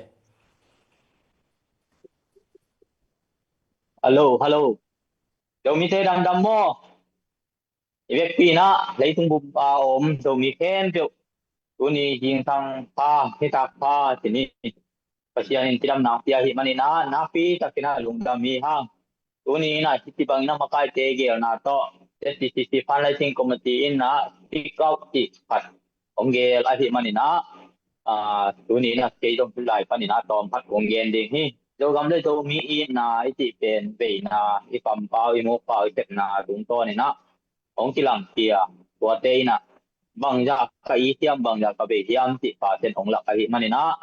Hello, hello. Zomite damdam maw? I vekpi-in ah leitung bup a om Zomi khempeuh tuni zingsang pha, nitak pha ci ni. Pasian in cidamna hong pia ahih manin ah nakpi takin ah lungdam hi hang. Tuni in ah hih ci bangin ah makaite geelna tawh Z C C C Fundraising Committee in ah speak out cih khat hong geel ahih manin ah, ah, tuni in ah kei zong hih lai panin ah tawm khat kong gen ding hi. Zogam le Zomi itna i cih pen veina, i kampau, i mukpau, i sepna tungtawn in ah hong kilangkhia, tuate in ah bangzah ka it hiam, bangzah ka bei hiam cih percent hong lak ahih manin ah,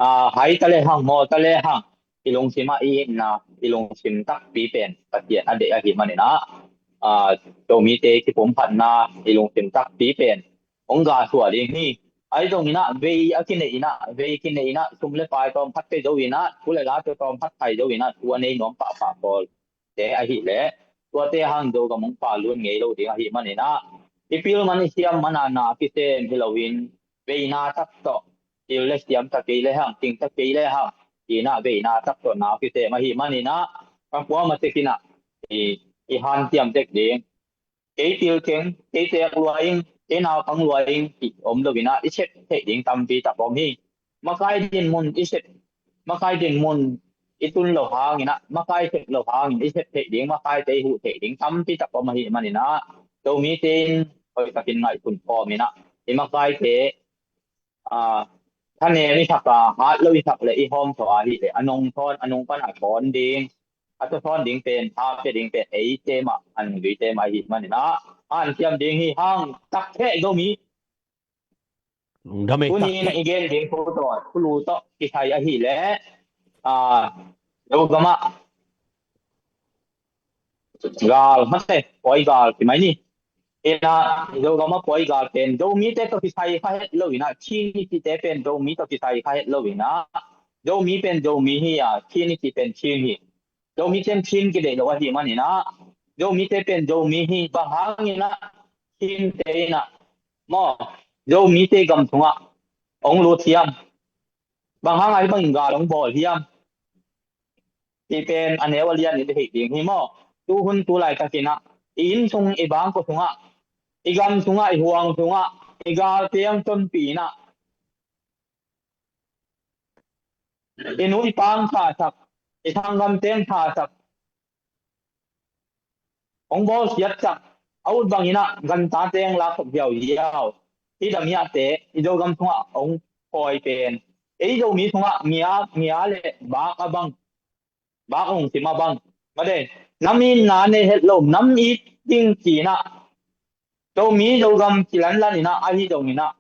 ah, hai ta le hang, mawl ta le hang, i lungsim ah i itna, i lungsim takpi pen Pasian a deih ahih manin ah, ah, Zomite kipumkhatna, i lungsim takpi pen hong gasuah ding hi. Ahi zongin ah vei a kineih in ah, vei kineih in ah sum le pai tawm khat pia zo in ah, thu le la tawm khat pai zo in ah, thu a nei nuam pahpah pawl te ahih leh, tuate hang Zogam hong palut ngei lo ding ahih manin ah, i pil man i siam man a na kisem hi loin, veina tak tawh, pil le siam ta kei le hang, ting ta kei le hang, in ah veina tak tawh na kisem ahih manin ah, ka kuamah tek in ah i, i hanciam tek ding. Kei pil keng, kei teek lua ing, kei naupang lua ing cih om lo in ah i sep theih ding tampi tak om hi. Makai dinmun i sep, makai dinmun i tun lo hangin ah, makai sep lo hangin i sep theih ding, makaite i huh theih ding tampi tak om ahih manin ah, Zomite in hoih takin ngaihsun khawm in ah, i makaite, ah, thanem i sak a, hat lo i sak leh i hawmsawn ahih leh a nong sawn, a nung pan a sawn ding, a tawsawn ding pen, a pia ding pen eite mah, a nungzuite mah ahih manin ah, a hanciam ding hi hang. Takte Zomi. Lungdam ei. Tuni in ah i gen ding thu tawh, thulu tawh kisai ahih leh, ah, Zogam ah gal, mate, pawi gal ci mai ni. In ah Zogam ah pawi gal pen Zomite tawh kisai kha het lo in ah, Chin i cihte pen Zomi tawh kisai kha het lo in ah, Zomi pen Zomi hi a, Chin i cih pen Chin hi. Zomite in Chin kideih lo ahih manin ah, Zomite pen Zomi hi. Bang hangin ah Chinte in ah maw, Zomite gam sungah hong lut hiam? Bang hang a hih bangin gal hong bawl hiam? Hih pen a neu a lian in i theih ding hi maw. Tu hun tu laitakin ah i inn sung, i bangkua sungah, i gam sungah, i huang sungah i galte hong tonpih in ah, i nu i pa hong thasak, i sanggamte hong thasak, hong bawlsiatsak, a ut bangin ah gantate hong laksak ziauziau. Hih damiahte i Zogam sungah hong kawi pen, ei Zomi sungah ngia, ngia le bak a bang, bak lungsim a bang, mate, nam itna nei het lo, nam it ding ci-in ah, Zomi Zogam kilanlan in ah, ahi zongin ah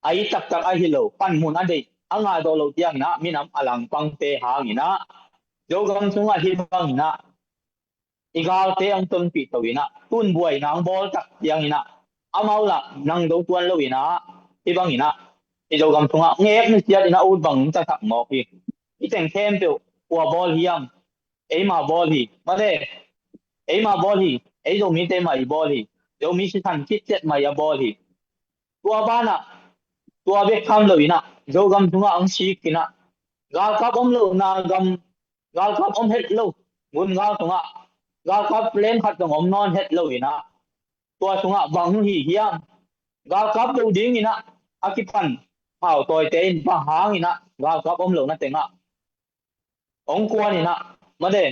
a it taktak ahi lo, panmun a deih, a ngah zawh loh ciangin ah minam a langpangte hangin ah, Zogam sungah hih bangin ah i galte hong tonpih to in ah, tun buaina hong bawl tak ciangin ah, amau lah nang zo tuan lo in ah, hih bangin ah i Zogam sungah ngek nusiat in ah ut bang hong tasak mawk hi. Hih teng khempeuh kua bawl hiam? Eima bawl hi, mate. Eima bawl hi. Ei Zomite mah i bawl hi. Zomi sisan khit ciat mah i a bawl hi. Tua banah, tua bek tham lo in ah, Zogam sungah hong sik in ah, galkap om lohna gam, galkap om het lo, gun gal sungah galkap leng khat zong om nawn het lo in ah, tua sungah bang hong hi hiam? Galkap lo ding in ah a kipan phautawite in bang hangin ah galkap om lohna tengah hong kuan in ah, mate,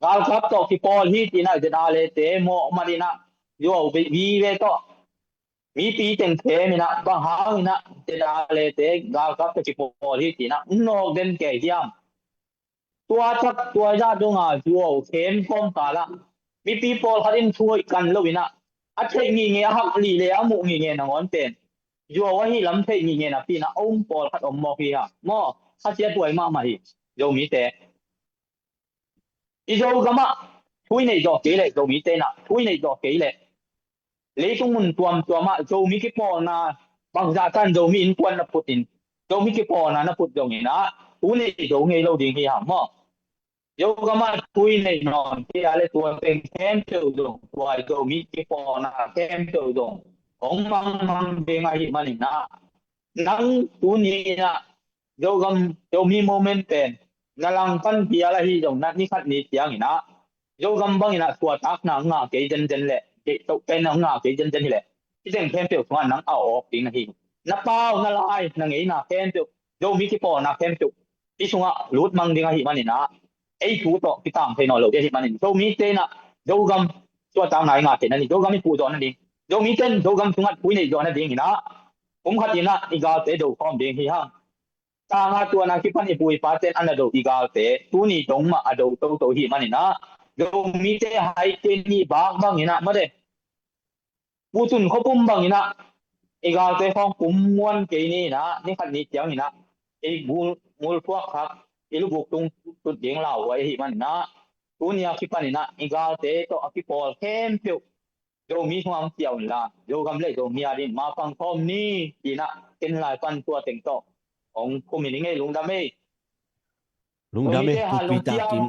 galkap tawh kipawl hi ci-in ah ZRA-te mawh mat in ah, zuau vive tawh mipi teng them in ah, bang hangin ah ZRA-te galkap tawh kipawl hi ci-in ah hong nawk den kei hiam? Tua tak tua zah dong a zuau them kawmkal ah mipi pawlkhat in thu hoih kan lo in ah, a theih ngitnget, a hak lih le a muh ngitnget nangawn pen zuau ahi lam theih ngitnget napi in ah a um pawlkhat om mawk hi hang maw. Khasiathuai mahmah hi. Zomite, i Zogam ah thu i neih zawh kei leh, Zomite in ah thu i neih zawh kei leh, leitung mun tuamtuam ah Zomi kipawlna bangzah tan Zomi innkuan na put in, Zomi kipawlna na put zongin ah thu nei zo ngei lo ding hi hang maw. Zogam ah thu i neih nawn kei a leh tua teng khempeuh zong, tua Zomi kipawlna khempeuh zong hong mangmang ding ahih manin ah, nang tuni in ah Zogam, Zomi Movement pen Na langpan pial ahi zong na ni khat ni ciangin ah Zogam bangin ah suahtakna ngah kei zenzen leh, kei toh pen na ngah kei zenzen hileh, hih teng khempeuh sungah nang a awk ding na hi. Na pau, na lai, na ngeina khempeuh, Zomi kipawlna khempeuh hih sungah lut mang ding ahi manin ah, ei thu tawh kitang thei nawn lo ding ahi manin, Zomite in ah Zogam suahtakna i ngah theih nading, Zogam i puh zawh nading, Zomite in Zogam sungah thu i neih zawh nadingin ah, kum khat in ah i galte do khawm ding hi hang. Tanga tuana kipan i pu i paten a na do i galte tuni dong mah a do toto hi manin ah, Zomite haite ni bak bangin ah mate, Pu Tun Khaw Pum bangin ah i galte khawng pum muan kei ni in ah, ni khat ni ciangin ah i gul, gul phuak khak, i lubuk tung tut ding lauhuai ahi manin ah, tuni a kipanin ah i galte tawh a kipawl khempeuh Zomi hong ciah unla, Zogam le Zomi adingin mapang khawm ni, ci-in ah ken lai pan tua teng tawh hong khum ing ei. Lungdam ei. Lungdam ei, Zomite ha Pu Pi lungkiam. Takin.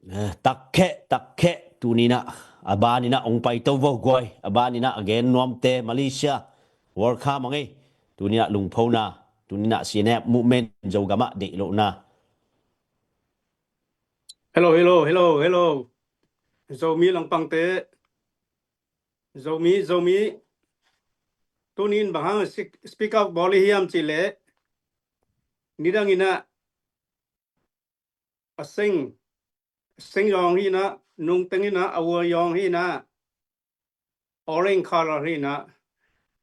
Eh, takkheh, takkheh, tuni in ah, a ban in ah hong paito vo guai, a ban in ah a gen nuamte, Malaysia, welcome ang ei. Tuni in ah lungphona, tuni in ah C N F movement Zogam ah deih lohna. Hello, hello, hello, hello. Zomi langpangte. Zomi, Zomi. Tuni in bang hang sik-, speak out bawl i hiam cih leh, nidang in ah a seng, seng zawng hi in ah, nungteng in ah, a ua zawng hi in ah, orange color hi in ah,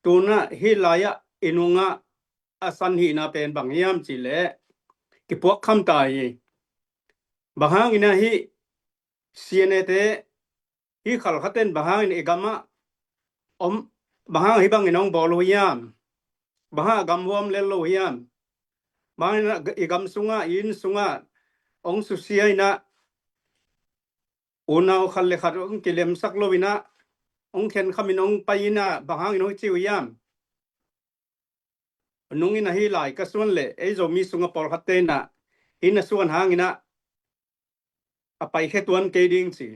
tu in ah hih lai-ah i nungah a san hihna pen bang hiam cih leh, kipuak kham ta hi. Bang hangin ah hih C N A te, hih Khalkha ten bang hangin i gamah om, bang hang hih bangin hong bawl uh hiam? Bang hang a gam huam lel lo hiam? Bang hangin i gam sungah, i inn sungah hong susia in ah, unau khat le khat hong kilemsak lo in ah, hong khenkhamin hong pai in ah, bang hangin hong ci uh hiam? Nung in ah hih lai ka suan leh, ei Zomi sungah pawlkhatte in ah hih na suan hangin ah a paikhia tuan kei ding ci.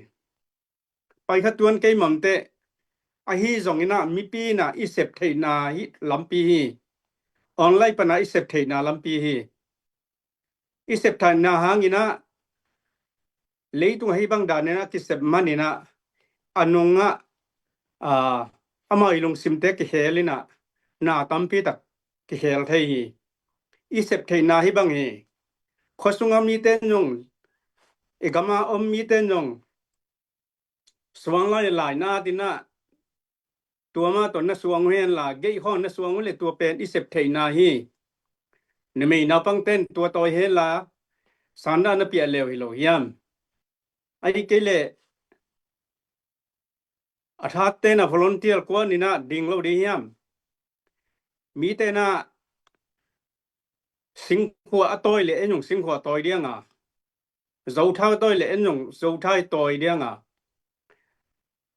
Paikhia tuan kei mamteh, ahi zongin ah mipi in ah i sep theihna hih lampi hi. Online pan ah i sep theihna lampi hi. I sep theihna hangin ah, leitung ah hih bang danin ah kisep manin ah, a nungah, aa, amau i lungsimte kikhel in ah, na tampi tak kikhel thei hi. I sep theihna hih bang hi. Khua sunga mite in zong, i gama om mite in zong, suang lai lai na tin ah, tua mah tawh na suang uh hen la, gei khawng na suang uh leh tua pen i sep theihna hi. Numei naupangte in tua tawi hen la, sanda na piah leu hi lo hiam? Ahih kei leh a thatte in ah volunteer kuan in ah ding lo ding hiam? Mite in ah singkhua a tawi leh en zong singkhua tawi ding a, zothau a tawi leh en zong zothau tawi ding a,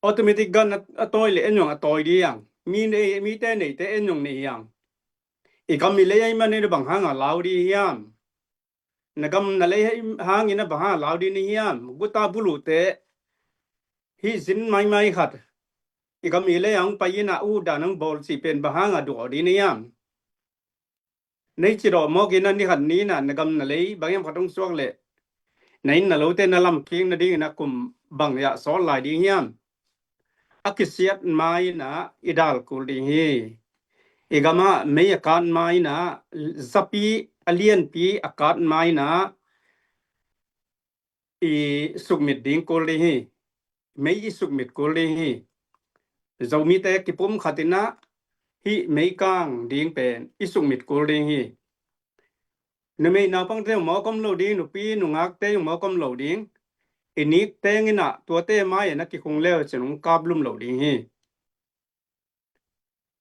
automatic gun a, a tawi leh en zong a tawi ding. Mi nei, mite neite en zong nei hiam? I gam i lei ahih manin bang hang a lau ding hiam? Na gam na lei hangin ah bang hang a lau ding na hiam? Guta buluhte hih zin maimai khat, i gam i lei ah hong pai in ah uh dan hong bawl cih pen bang hang a duh ding na hiam? Nei cidawh mawk in ah ni khat ni in ah na gam na lei bang hiam khat hong suak leh, na inn na lote na lamkik nadingin ah kum bang ah sawt lai ding hiam? A kisiat ma in ah i dal kul ding hi. I gamah mei a kat ma in ah, zapi a lianpi a kat ma in ah i sukmit ding kul ding hi. Mei i sukmit kul ding hi. Zomite kipum khat in ah hih meikang ding pen i sukmit kul ding hi. Numei naupangte mawk om lo ding, nupi nungakte mawk om lo ding. I nik teng in ah tuate mai-ah na kikhung leu cin hong kap lum lo ding hi.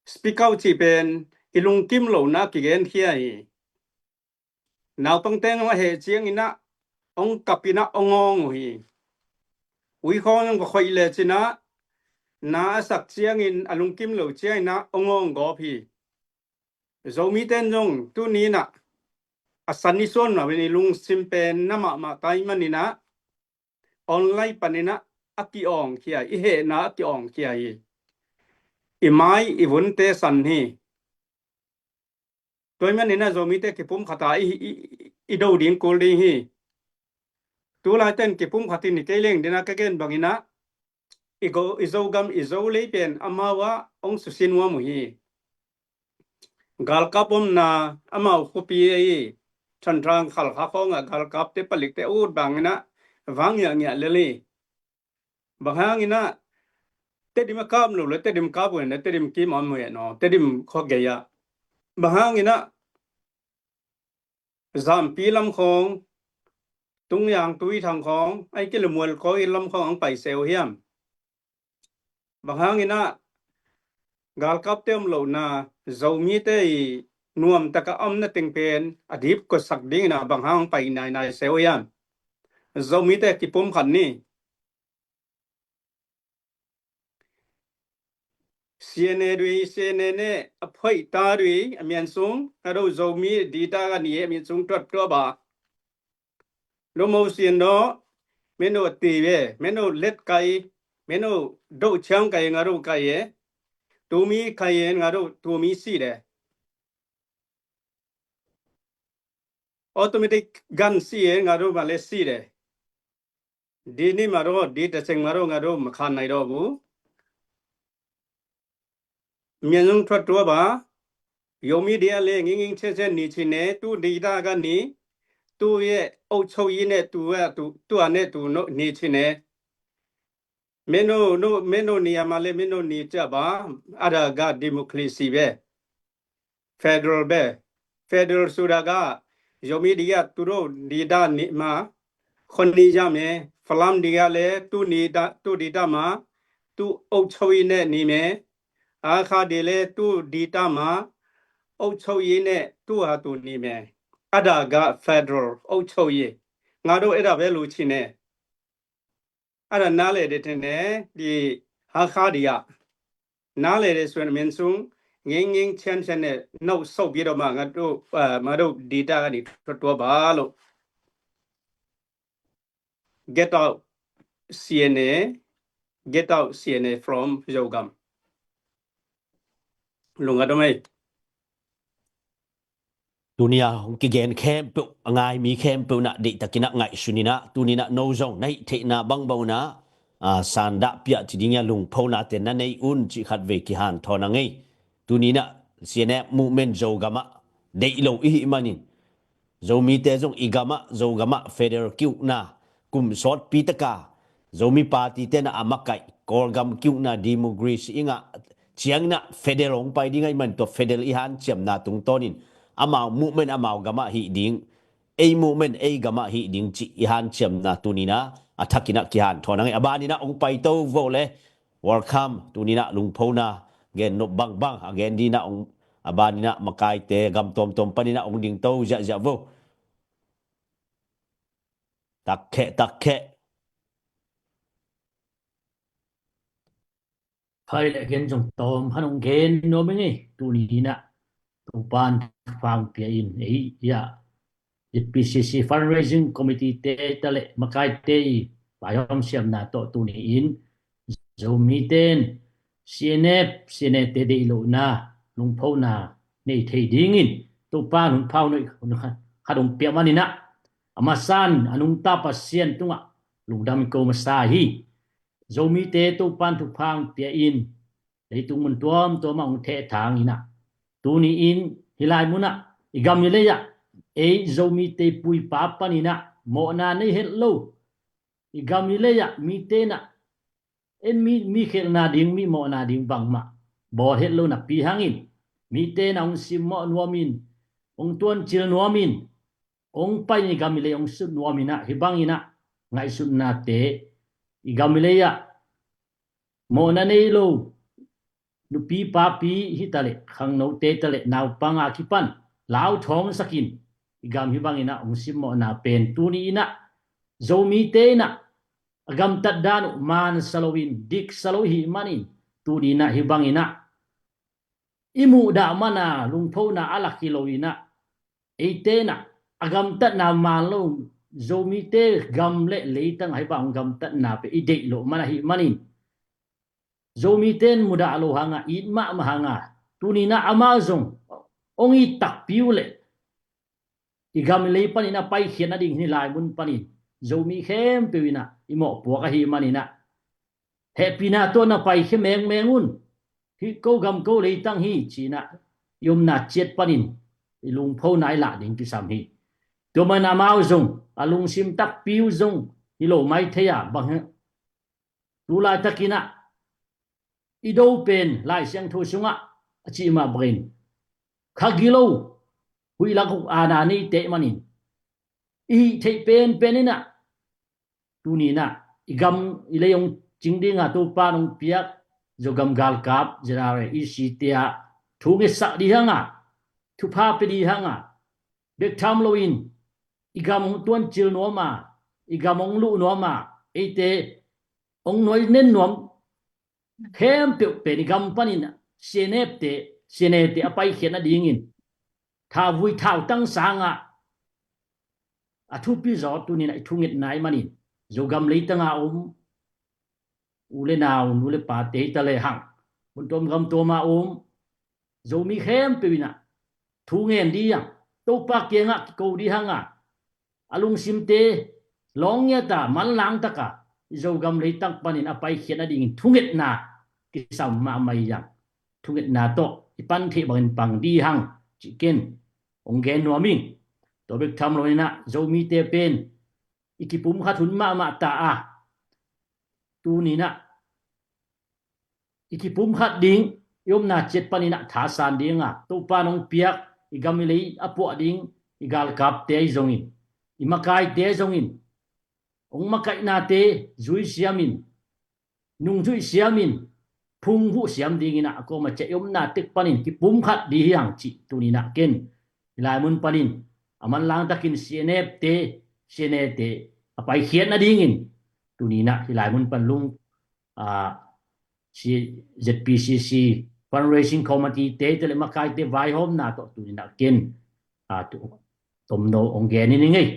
Speak out cih pen i lungkim lohna kigenkhia hi. Naupangte in hong a heh ciangin ah hong kap in ah hong awng uh hi. Uikhawng in hong va khoih lecin ah na a sak ciangin a lungkim lo ciangin ah hong awng gawp hi. Zomite in zong tuni in ah a san i suan lo in i lungsim pen na mahmah ta ahih manin ah online panin ah a ki-awngkhia, i hehna a ki-awngkhia hi. I mai i vunte san hi. Tua ahih manin ah Zomite kipum khat a i, i, i do ding kul ding hi. tu laite in kipum khat in hi kei leng dina ka gen bangin ah, i go, i Zogam, i Zolei pen amau ah hong susia nuam uh hi. Galkap omna amau khuapi ahi Thanthang, Khalkha khawngah galkapte, palikte a ut bangin ah vang ngiahngiah lel hi. Bang hangin ah Tedim a kap lo le Tedim kap uh hen, Tedim kim om uh hen aw, Tedim khua gei ah. Bang hangin ah Zampi lam khawng, Tungyang, Tuithang khawng, ahih kei leh Mualkawi lam khawng hong pai se uh hiam? Bang hangin ah galkapte om lohna, Zomite i nuamtak a omna teng pen a dipkuasak dingin ah bang hang hong pai nainai se uh hiam? Zomite kipum khat ni. CNA dui, CNA ne a phoih ta dui, a mian sung, a do Zomi di ta ka ni, a mian sung tuat tua ba. Lo mo sian do, meno ti ve, meno let kai, meno do chiang kai, nga do kai e. Tu mi kai e, nga do tu mi si de. Automatic gun si e, nga do ma le si de. Di ni ma do, di ta seng ma do, nga do ma khan nai do bu. Mian sung tuat tua ba, Zomi di a le nging nging chen chen ni chi ne, tu di ta ka ni, tu ye, au chau yi ne, tu a, tu, tu a ne, tu no, ni chi ne. Meno, no, meno ni a ma le, meno ni cha ba, a da ga democracy ve. Federal ve. Federal suda ga, Zomi di a, tu do, di da ni ma, khon ni ja me, Falam di a le, tu ni da, tu di da ma, tu au chau yi ne ni me, Hakha di le tu di ta ma, au chau yi ne tu ha tu ni me. A da ga federal au chau yi. Nga do e da ve lu chi ne. A da na le de te ne di Hakha di a. Na le de suan mian sung nging nging chen chen ne no so bi do ma nga do, eh, ma do di ta ni to to ba lo. Get out CNA, get out CNA from Zogam. Lung a dom ei. Tunia hong kigen khempeuh, a ngai mi khempeuh na deihtakin a ngaihsun in a, tunin a no zong na hih theihna bangbang un a, a, sandah piah ci ding a lungphonate na nei un cih khat vei kihanthawn a ngei. Tunin a CNA movement Zogam ah deih lo i hih manin, Zomite zong i gam ah, Zogam ah federal ki-ukna kum sawtpi taka Zomi party te na a makaih, Kawlgam ki-ukna democracy i ngah ciangin a federal hong pai ding ahih man tua federal i hanciamna tungtawnin amau movement amau gam ah hih ding, ei movement ei gam ah hih ding cih i hanciamna tunin a, a thakin a kihanthawn a ngei. A banin a hong paito vo le, welcome, tunin a lungphona gen nop bangbang a gen dina hong, a banin a makaite gam tuamtuam panin a hong dingto ziahziah vo. Takkheh, takkheh. Khai le gen zong tawm han hong gen nuam ing ei, tunin a Topan thupha hong pia in ei, ia, ZPCC Fundraising Committee te ta le makaite i vaihawm siamna tawh tuni-in Zomite in CNF, CNA te deih lohna, lungphona nei thei dingin Topan hun phau nuih khat hong pia manin a, a masa in a nungta Pasian tungah lungdam ko masa hi. Zomite Topan thupha hong pia in leitung mun tuamtuam ah hong thehthang in a, tuni-in hih lai mun ah i gam i lei ah ei Zomite puipa panin a mawhna nei het lo, i gam i lei ah mite in a en mi, mi khelhna ding, mi mawhna ding bangmah bawl het lo napi hangin mite in a hong simmawh nuamin, hong tuancil nuamin, hong pai in i gam i lei hong sut nuamin a, hih bangin a ngaihsutnate, i gam i lei ah mawhna nei lo nupi papi hi ta le, khangnote ta le, naupang a kipan lauthawngsakin i gam hih bangin a hong simmawhna pen tuni-in a Zomite in a a gamtat dan uh mansa loin diksa lo i hih manin tuni-in a hih bangin a i muhdah man a lungphona a lak hi lo in a, eite in a a gamtatna man lo, Zomite gam le leitang ah hih bang gamtatna pen i deih loh man ahih manin Zomite in mudah lo hang a, it mahmah hang a, tuni-in a amau zong hong it takpi uh leh i gam i lei panin a paikhiat nading hih lai mun panin Zomi khempeuh in ah i mawhpuak ahih manin ah, hehpihna tawh na paikhia mengmeng un. Hih ko gam ko leitang hi ci-in ah i omna ciat panin i lungphona i lah ding kisam hi. Tua manin amau zong, a lungsim takpi uh zong hi lo mai thei a, bang hi, tu laitakin ah i do pen Lai Siangtho sungah a cih mah bangin, kha gilo huih lak uh aana neite ahih manin, i hih theih penpen in ah, tuni in ah i gam i lei hong cing ding a Topa in hong piak Zogam galkap, Z R A, E C te ah thu ngetsak ding hang a, thupha pia ding hang a, bek tham loin i gam hong tuancil nuam a, i gam hong luh nuam a, eite hong nuai nen nuam khempeuh pen i gam panin ah C N F te, C N A te a paikhiat nadingin thauvui thautang sangah a thupi zaw tuni in ah i thungetna ahih manin, Zogam leitang a om u le nau, nu le pate hi ta lehang, mun tuam gam tuam a om Zomi khempeuh in ah thu ngen ding hang, Topa kiangah kiko ding hang a, a lungsimte lawng ngiat a, manlang tak a, i Zogam leitang panin a paikhiat nadingin thungetna kisam mahmah hi hang. Thungetna tawh i pan theih bangin pang ding hang cih ken hong gen nuam ing. Tua bek tham loin ah Zomite pen i kipumkhat hun mahmah ta a, tuni in ah i kipumkhat ding, i omna ciat panin ah thasan ding a, Topa in hong piak i gam i lei a puah ding i galkapte ahi zongin, i makaite ahi zongin, hong makaihnate zui siamin, nungzuih siamin, phungvuh siam dingin ah a kuamah ciah i omna tek panin kipumkhat ding hi hang cih tuni in ah ken hih lai mun panin a manlang takin C N F te, C N A te a paikhiat nadingin tuni in ah hih lai mun pan lung, ah, C-, Z P C C Fundraising Committee te, te le makaite vaihawmna tawh tuni in ah ken, ah, tu, tomno hong gen ning ei.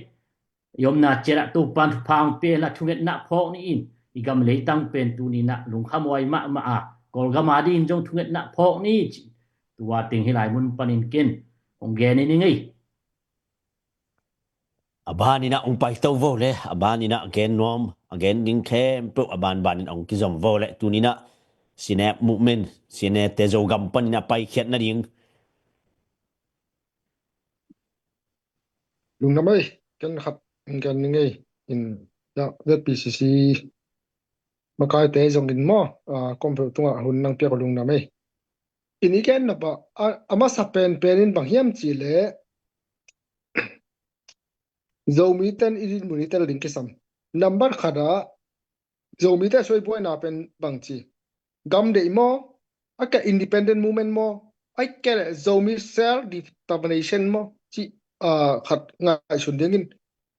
I omna ciat ah Topa in thupha hong pia hen la, thungetna phawk ni in, i gam leitang pen tuni in ah lungkham huai mahmah a, Kawlgam a dingin zong thungetna phawk ni ci, tua teng hih lai mun panin ken hong gen ning ei. A ban in ah hong paito vo le, a ban in ah gen nuam, a gen ding khempeuh a banban in hong kizom vo le, tuni in ah C N F movement, C N A te Zogam panin a paikhiat nading. Lungdam ei, ken khat hong gen ning ei, in, ya, Z P C C makaite zongin maw, ah, kawmveu tungah hun nang piak uh lungdam ei. In i gen nop ah, a, a masa penpen in bang hiam cih leh, Zomite in i dinmun i tel ding kisam. Number khat ah, Zomite suai buaina pen bang ci, gam deih maw, a kei independent movement maw, a kei leh Zomi self determination maw ci, ah, khat ngaihsun dingin.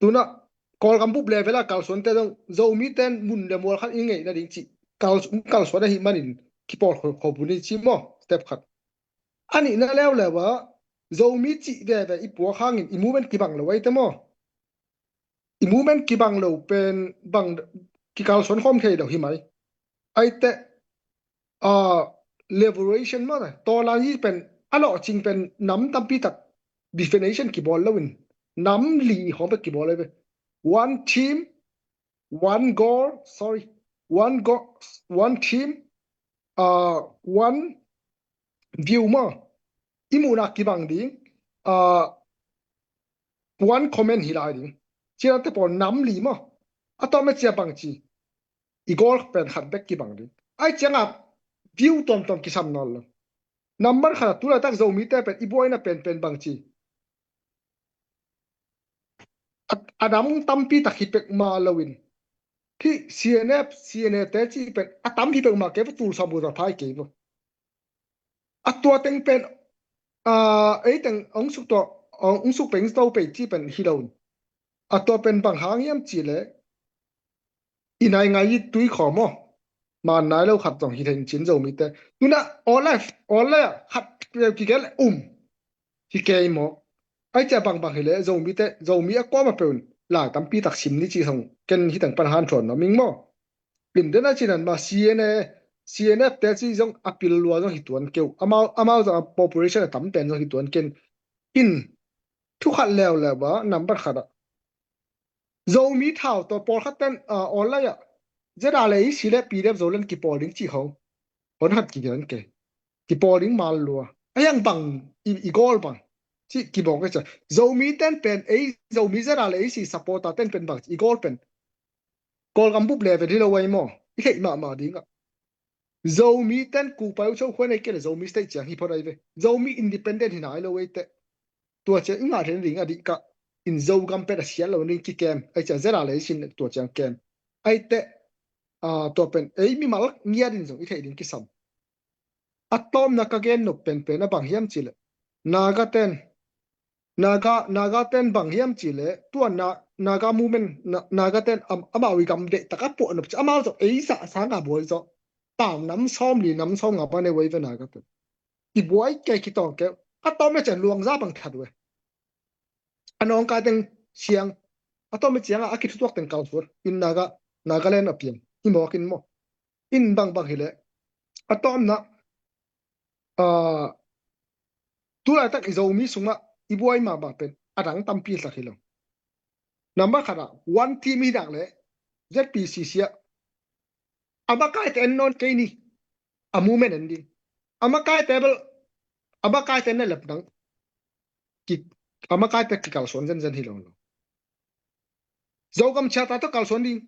Tu in ah Kawlgam bup level a kalsuante zong, Zomite in mun le mual khat i ngeih nading ci, kal, kalsuan ahih manin kipawl kho, kho bu ni ci maw, step khat. A nihna leuleu ah, Zomi cih veve i puak hangin i movement kibang lo ahi te maw. I movement kibang lo pen bang kikalsuan khawm thei lo hi mai. Ahi te, ah, liberation maw, tawlan hi pen, a lawhcing pen nam tampi tak definition kibawl loin, nam li khawng bek kibawl lo hi. One team, one goal, sorry, one goal, one team, ah, one view maw. I muhna kibang ding, ah, one common hi lai ding. Ci-in ah te pawl nam li maw. A tawm a cia bang ci, i goal pen khat bek kibang ding. Ahi ciangah view tuamtuam kisam nawn lo. Number khat ah tu laitak Zomite pen i buaina penpen bang ci, a, a nam tampi tak hi pek mah loin, hih C N F, C N A te cih pen a tam hi pek mah kei, tul sawm tul za phai kei vo. A tua teng pen, ah, ei teng hong suk tua, hong suk peng to pei cih pen hi lo. A tua pen bang hang hiam cih leh, i nai ngai i tui khawm aw, man nai lo khat zong hi thei in cin Zomite. Tu in ah aw le, aw le khat kigen le um hi kei maw. Ahi cia bangbang hi leh Zomite, Zomi a kuamah peuh in lai tampi tak sim ni cih zong ken hi teng pan hanthawn nuam ing maw. In den a cin an mah C N A, C N F te cih zong a pil lua zong hi tuan kei uh. Amau, amau zong a population a tam pen zong hi tuan kei in. Thu khat leuleu ah, number khat ah, Zomi thau tawh pawlkhat ten, ah, online ah ZRA le EC le PDF Zoland kipawl ding cih khong hon khat kigen kei. Kipawl ding mal lua. A hiang bang i, i goal bang cih kibawk kei cia. Zomi ten pen ei, Zomi ZRA le EC supporter ten pen bang i goal pen Kawlgam bup level hi lo ei maw? I theih mahmah ding ah. Zomi ten kupai uh cho khuan ei kei le Zomi state ciang hi phot ai ve. Zomi independent hi nai lo ei teh. Tua ciang i ngah theih nading a dih kah in Zogam pen a siat lo ding kikem. Ai ciang ZRA le EC in tua ciang kem. Ai teh, ah, tua pen ei mimal ngiat in zong i theih ding kisam. A tawmna ka gen nop penpen a bang hiam cih leh Naga ten, Naga, Naga ten bang hiam cih leh tua Na-, Naga movement, Na-, Naga ten am-, amau i gam deih tak a puah nop ciang amau zong ei zah sang a buai zawh tau nam sawm li nam sawm nga pan ei uai ve Naga ten. I buai kei kitawng kei a tawm le ciang luangza bang that uai. A nawngkai teng siang a tawm le ciang a, a kithutuak teng kalsuan in Naga, Nagaland a piang hi mawk in maw? In bangbang hileh a tawmna, ah, tulaitak i Zomi sungah i buai mahmah pen a dang tampi sak hi lo. Number khat ah one team hi dak leh ZPCC ah a makaite en nawn kei ni, a movement en ding. A makaite bel a makaite en na lep dang ki, a makaite kikalsuan zenzen hi lo lo. Zogam Charter tawh kalsuan ding,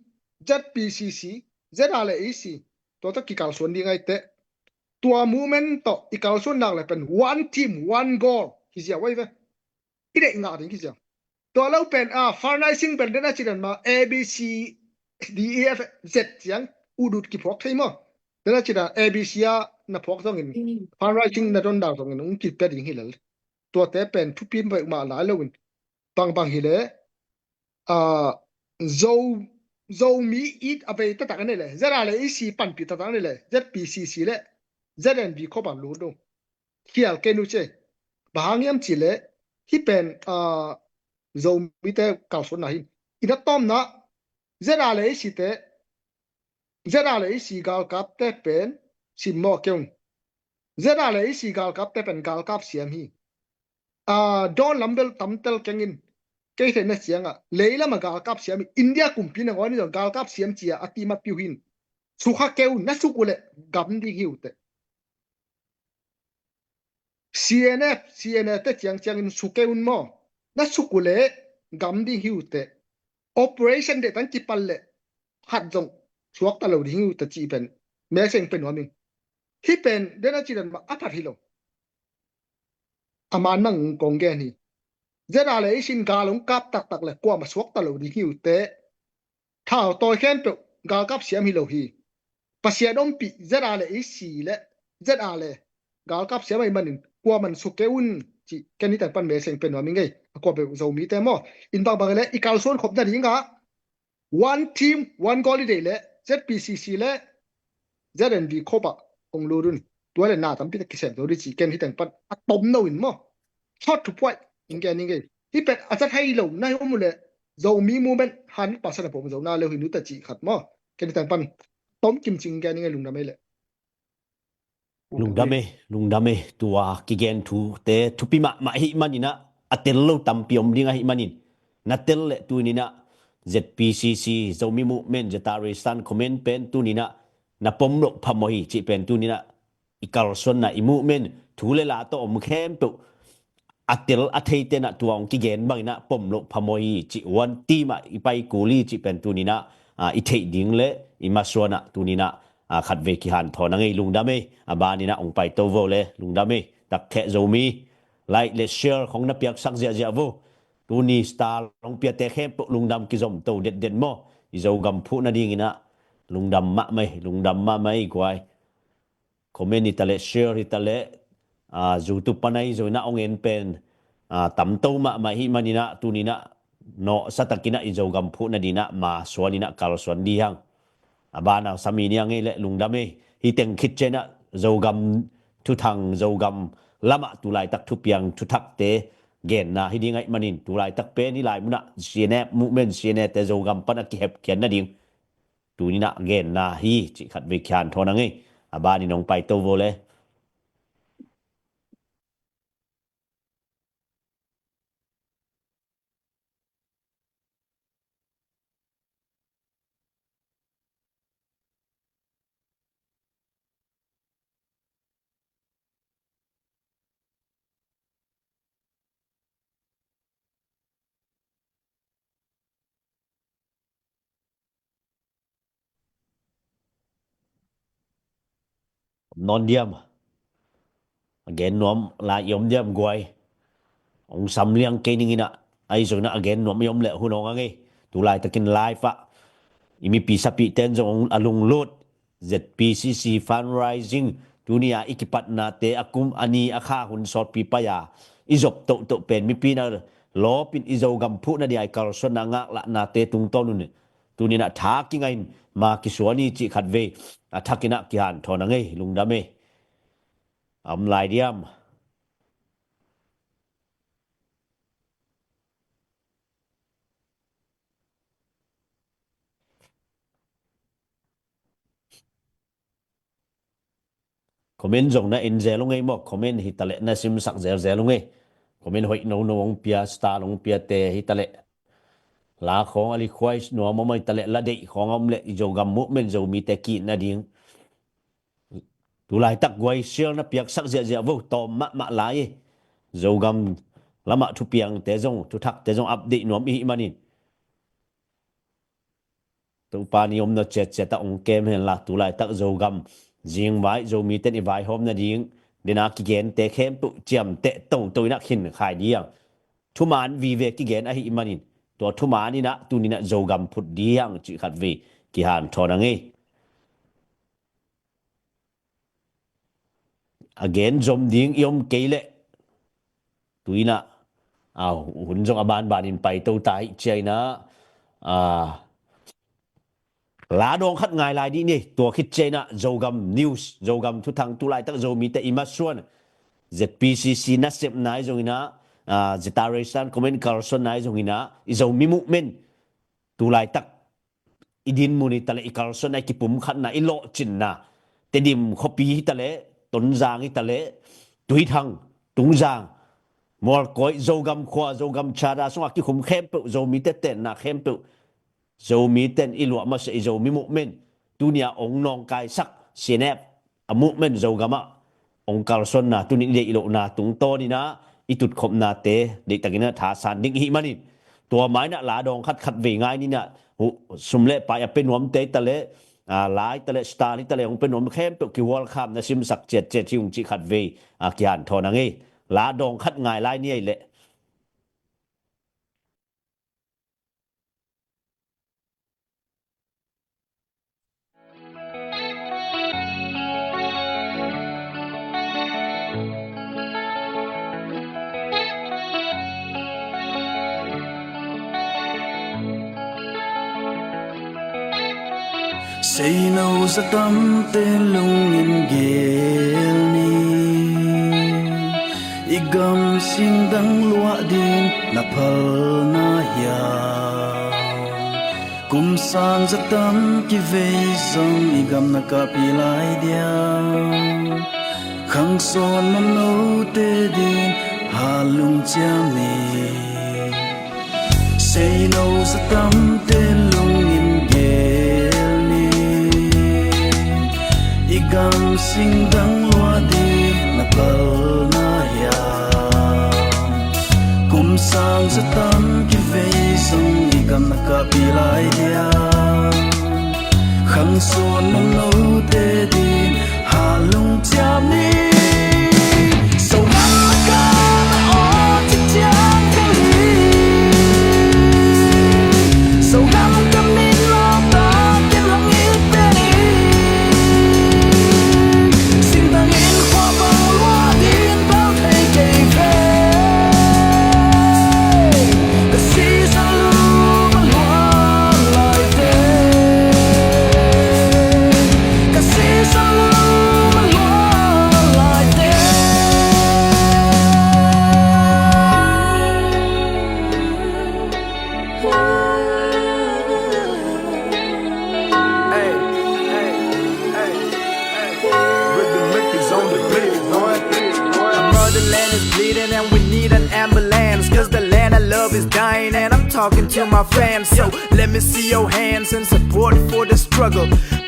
ZPCC, ZRA le EC, tua tawh kikalsuan ding ai teh. Tua movement tawh i kalsuan nak le pen one team, one goal hi ziau ai ve. I deih ngah ding hi ziau. Tua lo pen a fundraising pen den a ci dan ma A B C D E F Z ciang udut kiphuak thei maw? Den a ci dan A B C a na phuak zongin fundraising na don dak zongin ung kipia ding hi lel. Tuate pen thupi mah lai lo in bangbang hileh, ah, Zo, Zomi it a vei taktak a nei leh, ZRA le EC panpih taktak a nei leh, ZPCC le ZNV khop a lut dong. Khial kei nu ce. Bang hang hiam cih leh, hih pen, ah, Zomite kalsuanna hi. In a tawmna, ZRA le EC te, ZRA le EC galkapte pen simmawh kei un. ZRA le EC galkapte pen galkap siam hi. A, dawn lam bel tamtel kengin kei theihna ciangah leilam a galkap siam hi. India kumpi nangawn in zong galkap siam cia a ti ma piu hin. Sukha kei un, na suk uhleh gam ding hi uh teh. CNF, CNA te ciangciangin suk kei un maw? Na suk uhleh gam ding hi uh teh. Operation deih tang kipal leh khat zong suakta lo ding hi uh teh cih pen meseng pen nuam ing. Hih pen den a ci dan mah a phat hi lo. A man nang kong gen hi. ZRA le EC in gal hong kap taktak le kuamah suakta lo ding hi uh teh. Thau tawi khempeuh galkap siam hi lo hi. Pasian ompih ZRA le EC le ZRA le galkap siam ahih manin kuamah suk kei un cih ken hih teng pan meseng pen nuam ing ei. A kuapeuh Zomite maw? In bangbang le i kalsuan khop nadingah one team, one goal i deih leh ZPCC le ZNV khop ah hong lut un. Tua le na tampi tak kisem zo ding cih ken hih teng pan a tom no in maw? Thawt thupuai in gen ing ei. Hih pen a zat hai lo na hi om uhleh Zomi movement hundred percent a pom zo na leu hi nu ta cih khat maw? Ken hih teng pan tom kim cing in gen ing ei, lungdam ei leh. Lungdam ei, lungdam ei, tua kigen thute thupi mahmah ahih maninah a tel lo tampi om ding ahih manin na tel leh tuninah ZPCC, Zomi Movement, Zata Resistance Command pen tuninah na pom loh phamawh hi cih pen tuninah i kalsuanna i movement thu le la tawh om khempeuh a tel a thei tenah tua hong kigen banginah pom loh phamawh hi cih one team ah i pai kul hi cih pen tuninah, ah, i theih ding le i masuanah tuninah, ah, khatvei kihanthawn a ngei, lungdam ei. A baninah hong paito vo le lungdam ei. Takkheh Zomi like le share khong na piaksak ziahziah vo. Tuni star hong piate khempeuh lungdam kizomto detdet maw? I Zogam phuh nadinginah lungdam mahmah ei, lungdam mahmah ei guai. Comment hi taleh, share hi taleh, ah, YouTube pan ahi zongin ah hong en pen, ah, tamto mahmah ahih maninah tuninah nawhsa takinah i Zogam phuh nadinah masuaninah kalsuan dih hang. A banah sami ni a ngei leh lungdam ei. Hih teng khit cianah Zogam thuthang, Zogam lamah tulaitak thupiang thuthakte genna hi ding ahih manin tulaitak pen hih lai munah CNF movement, CNA te Zogam pan a kihepkhiat nading tuninah genna hi cih khatvei kihanthawn a ngei. A banin hong paito vo le. Nawn diam. A gen nuam lai i om diam guai. Hong sam liang kei ning inah, ahi zong inah a gen nuam i om leh hun hong a ngei. Tu laitakin live ah i mipi sapihte in zong a lunglut. Z P C C fundraising, tuni-a i kipatnate a kum a ni a kha hun sawtpi pai-a i zop tohtoh pen mipi in a lawpin i Zogam phuhna dia i kalsuanna ngaklah nate tungtawn un tuni inah tha kingah in ma kisuan hi cih khatvei a thak inah kihanthawn a ngei. Lungdam ei. A om lai diam. Comment zong na en zel ung ei maw. Comment hitaleh na simsak zelzel ung ei. Comment hoih nono hong pia, star hong piate hitaleh, la khawng a request nuam a om hitaleh, la deih khawng a om leh i Zogam movement Zomite ki-it nading tu laitak guai share na piaksak ziahziah vo. Tawm mahmah lai ei. Zogam lamah thupiangte zong, thuthakte zong update nuam i hih manin Topa ni omna ciatciat ah hong kem henla, tu laitak Zogam zingvai, Zomite in i vaihawm nading dena kigente khempeuh ciamteh toto inah khinkhai ding. Thuman vive kigen ahih manin tua thuman inah tuni inah Zogam phut ding cih khatvei kihanthawn a ngei. A gen zom ding i om kei leh tu inah, a, hun zong a banbanin paito ta hi cia inah, a, la dawng khat ngai lai dih ni. Tua khit cia inah Zogam news, Zogam thuthang, tu laitak Zomite i masuan Z P C C nasepna ahi zong inah, a, Zeta Reisan comment kalsuanna ahi zong inah, i Zomi movement tu laitak i dinmun hitaleh, i kalsuanna, i kipumkhatna, i lawhcinna, Tedim khuapi hitaleh, Tonzang hitaleh, Tuithang, Tungzang, Mualkoi, Zogam khua, Zogam chada sungah kikhum khempeuh, Zomite tenna khempeuh, Zomite in i luah masa i Zomi movement, tuni-a hong nawngkaisak C N F a movement Zogam ah hong kalsuanna, tuni i deih lohna tungtawn inah i tutkhopnate deihtakin a thasan ding i hih manin tua ma inah la dawng khat khatvei ngai ni inah, sum le pai a pia nuamte hitaleh, a, la hitaleh, star hitaleh hong pia nuam khempeuh kihualkham na simsak ciatciat hi ung cih khatvei, a, kihanthawn a ngei. La dawng khat ngai lai ni ei leh. Seino zatamte lungin gel ni. I gam singdang luah ding na phalna hiam? Kum sang zatam kivei zong i gam na kaphi lai diam? Khangsawn mamnote ding halung ciam ni. Seino zatamte lungin gel ni. I gam singdang luah ding na phalna hiam? Kum sang zatam kivei zong i gam na kaphi lai diam? Khangsawn mamnote ding halung ciam ni. Zogam ka na aw ci ciang ka hi. Zogam ka min lawmta ken hong hilh pen hi. Singtangin khua bang luah ding bel thei kei ve. Ka sisa lum a luah lai teh. Ka sisa lum a luah lai teh. Hey, hey, hey, hey. Rhythm Rick is on the beat, boy. Our motherland is bleeding and we need an ambulance. 'Cause the land I love is dying and I'm talking to my fans. So let me see your hands in support for the struggle.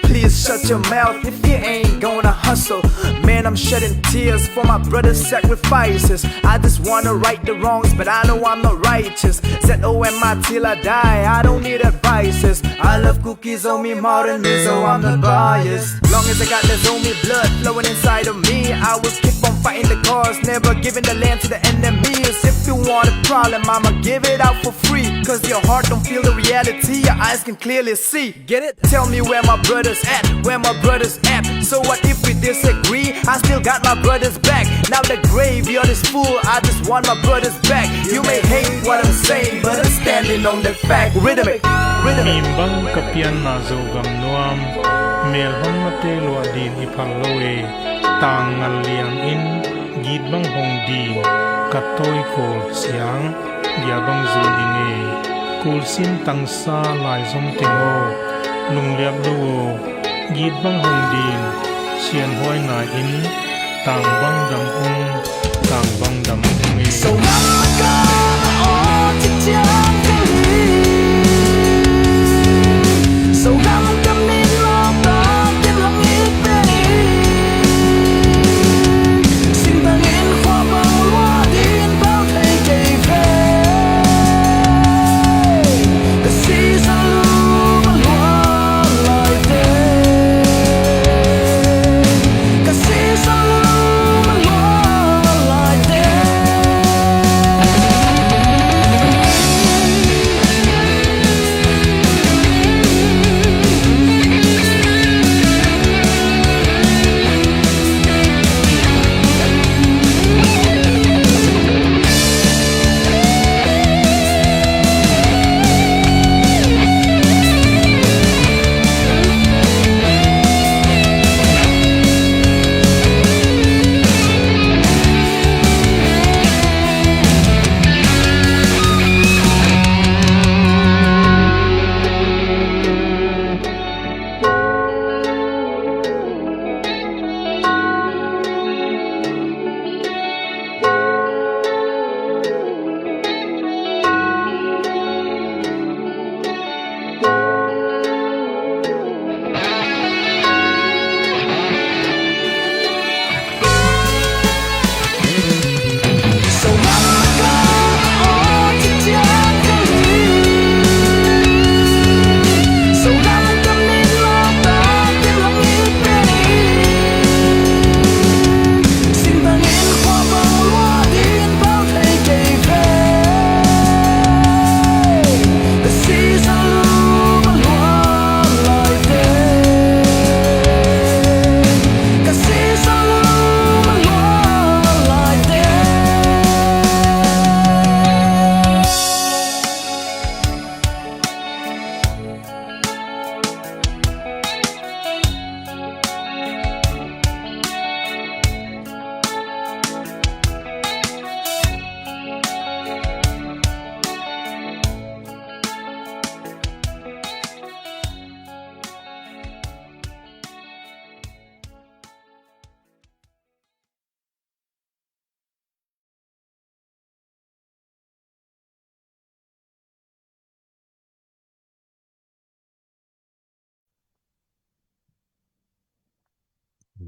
Please shut your mouth if you ain't gonna hustle. Man, I'm shedding tears for my brother's sacrifices. I just wanna right the wrongs, but I know I'm not righteous. Z O M I till I die, I don't need advices. I love Kuki Zomi more than Mizo, I'm not biased. Long as I got the Zomi blood flowing inside of me, I will keep on fighting the cause, never giving the land to the enemies. If you want a problem, I'ma give it out for free. Cause your heart don't feel the reality, your eyes can clearly see. Get it? Tell me where my brothers at, where my brothers at. So what if we disagree? I still got my brothers back. Now the graveyard is full, I just want my brothers back. You may hate what I'm saying, but I'm standing on the fact. Rhythmic, rhythmic. Him bang ka pianna Zogam nuam, melhong mate luah din i phal lo e. Tang ngal liang in, git bang hong din, ka tawi kawl siang, gia bang zun ding e. Kulsin tangsa lai zong teng aw, lungliap lo aw, git bang hong din, sianhuai nai in, tang bang dam ung, tang bang dam ung e. So ngam ka aw ci ciang ka hi. So ngam ka min lawm tak, ken hong it pei. Singtang in khua bang luah din phal thei kei ve. Ka sisa lum a luah lai teng, ka sisa lum a luah lai teng.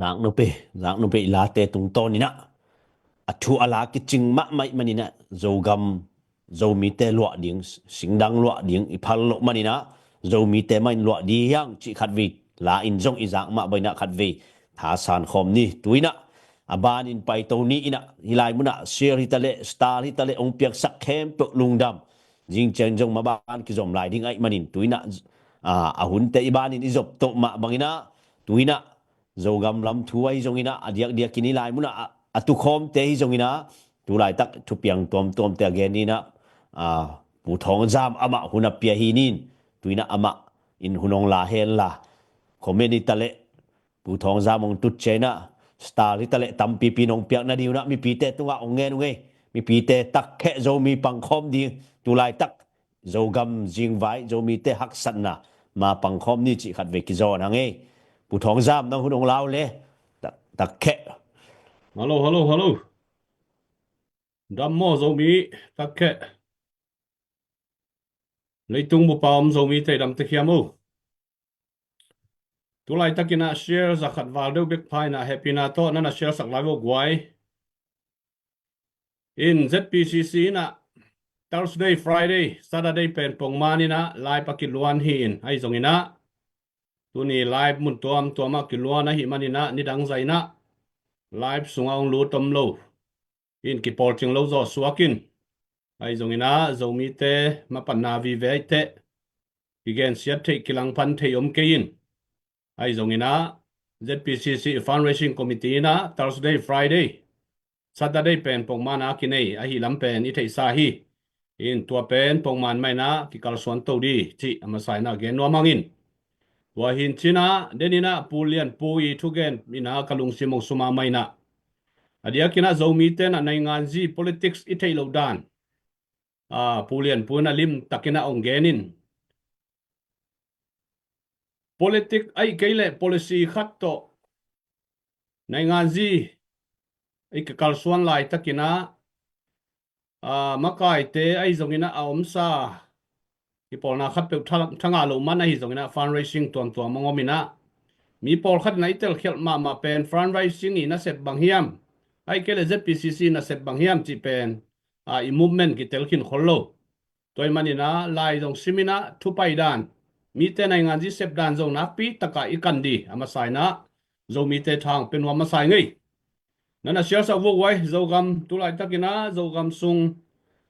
Zaknupi, zaknupi i late tungtawn inah a thu a la kicing mahmah ih maninah Zogam, Zomite luah ding, singdang luah ding i phal loh maninah Zomite mah in luah ding hiang cih khatvei la in zong i zak mah bang inah khatvei thasan khawm ni. Tu inah a banin paito ni inah hih lai munah share hitaleh, star hitaleh hong piaksak khempeuh lungdam. Zingciang zong maban kizom lai ding ahih manin tu inah a, a hunte i banin i zop toh mah bang inah tu inah Zogam lam thu ahi zong inah a diakdiakin hih lai munah a, a tukhawmte hi zong inah tu laitak thupiang tuamtuamte a gen inah a, Pu Thawng Zam amah hun a pia hi nin tu inah amah in hun hong la hen la comment hitaleh Pu Thawng Zam hong tut ciang inah star hitaleh tampipi nong piak nading unah mipite tungah hong ngen ung ei. Mipite takkheh Zomi pangkhawm ding tu laitak Zogam zingvai Zomite haksatna ma pangkhawm ni cih khatvei kizawn hang ei. Pu Thawng Zam nang hun hong lau le. Tak, takkheh. Hello, hello, hello. Dam maw Zomi, takkheh. Leitung bupa om Zomite dam takhiam o. Tulaitak in ah share za khat val deuh bek pha in ah hehpihna tawh na na share sak lai vo guai. In Z P C C in ah Thursday, Friday, Saturday pen pongman in ah live a kiluan hi in, ahi zongin ah tuni live mun tuamtuam ah kiluan ahih manin ah nidang zah in ah live sungah hong lut om lo in, kipawlcing lo zaw suak in, ahi zongin ah Zomite mapanna vive ahih teh kigensiat theih, kilangphan theih om kei in, ahi zongin ah Z P C C Fundraising Committee in ah Thursday, Friday, Saturday pen pongman a kinei ahih lam pen i theihsa hi. In tua pen pongman mah in ah kikalsuan to dih cih a masa in ah gen nuam hang in. Tua hi in cin ah, den in ah Pu Lian Pu i thugen in ah ka lungsim hong sum a mah in ah, a diak in ah Zomite in ah nainganzi politics i theih loh dan, a, Pu Lian Pu in ah limtak in ah hong gen in, politic ahih kei leh policy khat tawh nainganzi i kikalsuan laitak in ah, a, makaite ahi zongin ah a omsa kipawlna khatpeuh tha, tha ngah loh man ahi zongin ah fundraising tuamtuam hong om in ah, mi pawlkhat in ah i telkhialh mahmah pen fundraising i nasep bang hiam, ahih kei leh Z P C C nasep bang hiam cih pen, a, i movement kitel khin khol lo. Tua ahih manin ah lai zong sim in ah thupai dan, mite nainganzi sep dan zong nakpi tak ah i kan dih a masa in ah Zomite tha hong pia nuam masa ing ei. Na na share sak vo guai. Zogam tulaitak in ah Zogam sung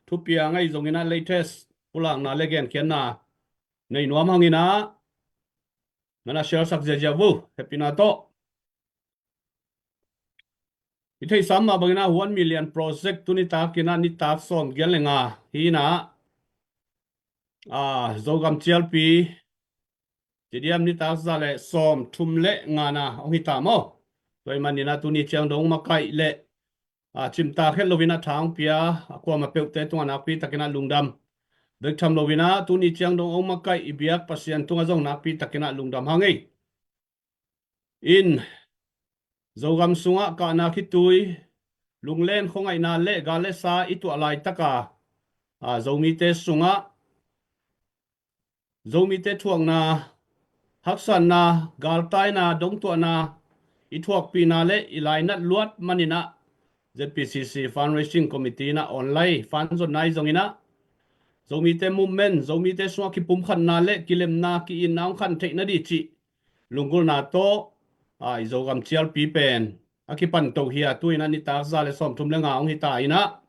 thupiang ahi zongin ah latest pulakna le genkhiatna nei nuam hang in ah na na share sak ziazia vo, hehpihna tawh. I theihsa mah bang in ah One Million Project tuni tak in ah nitak sawmgiat le nga hi in ah, a, Zogam cialpi, ci diam, nitak za le sawmthum le nga na hong hi ta maw. Tua ahih manin ah tuni ciang dong makaih le, a, cimtak het lo in ah tha hong pia, a, kuamah peuhte tungah nakpi tak in ah lungdam, bek tham lo in ah tuni ciang dong hong makaih i biak Pasian tungah zong nakpi tak in ah lungdam hang ei. In Zogam sungah kahna khitui, lunglen khuangaihna le gal le sa i tuah laitak a, a, Zomite sungah Zomite thuakna, haksatna, galtaina, dongtuahna i thuakpihna le i lainat luat man in ah Z P C C Fundraising Committee in ah online fund zonna ahi zongin ah Zomite movement, Zomite sungah kipumkhatna le kilemna, ki-itna hong khan theih nadih cih lunggulhna tawh, a, i Zogam cialpi pen a kipan to hi a, tu in ah nitak za le sawmthum le nga hong hi ta in ah,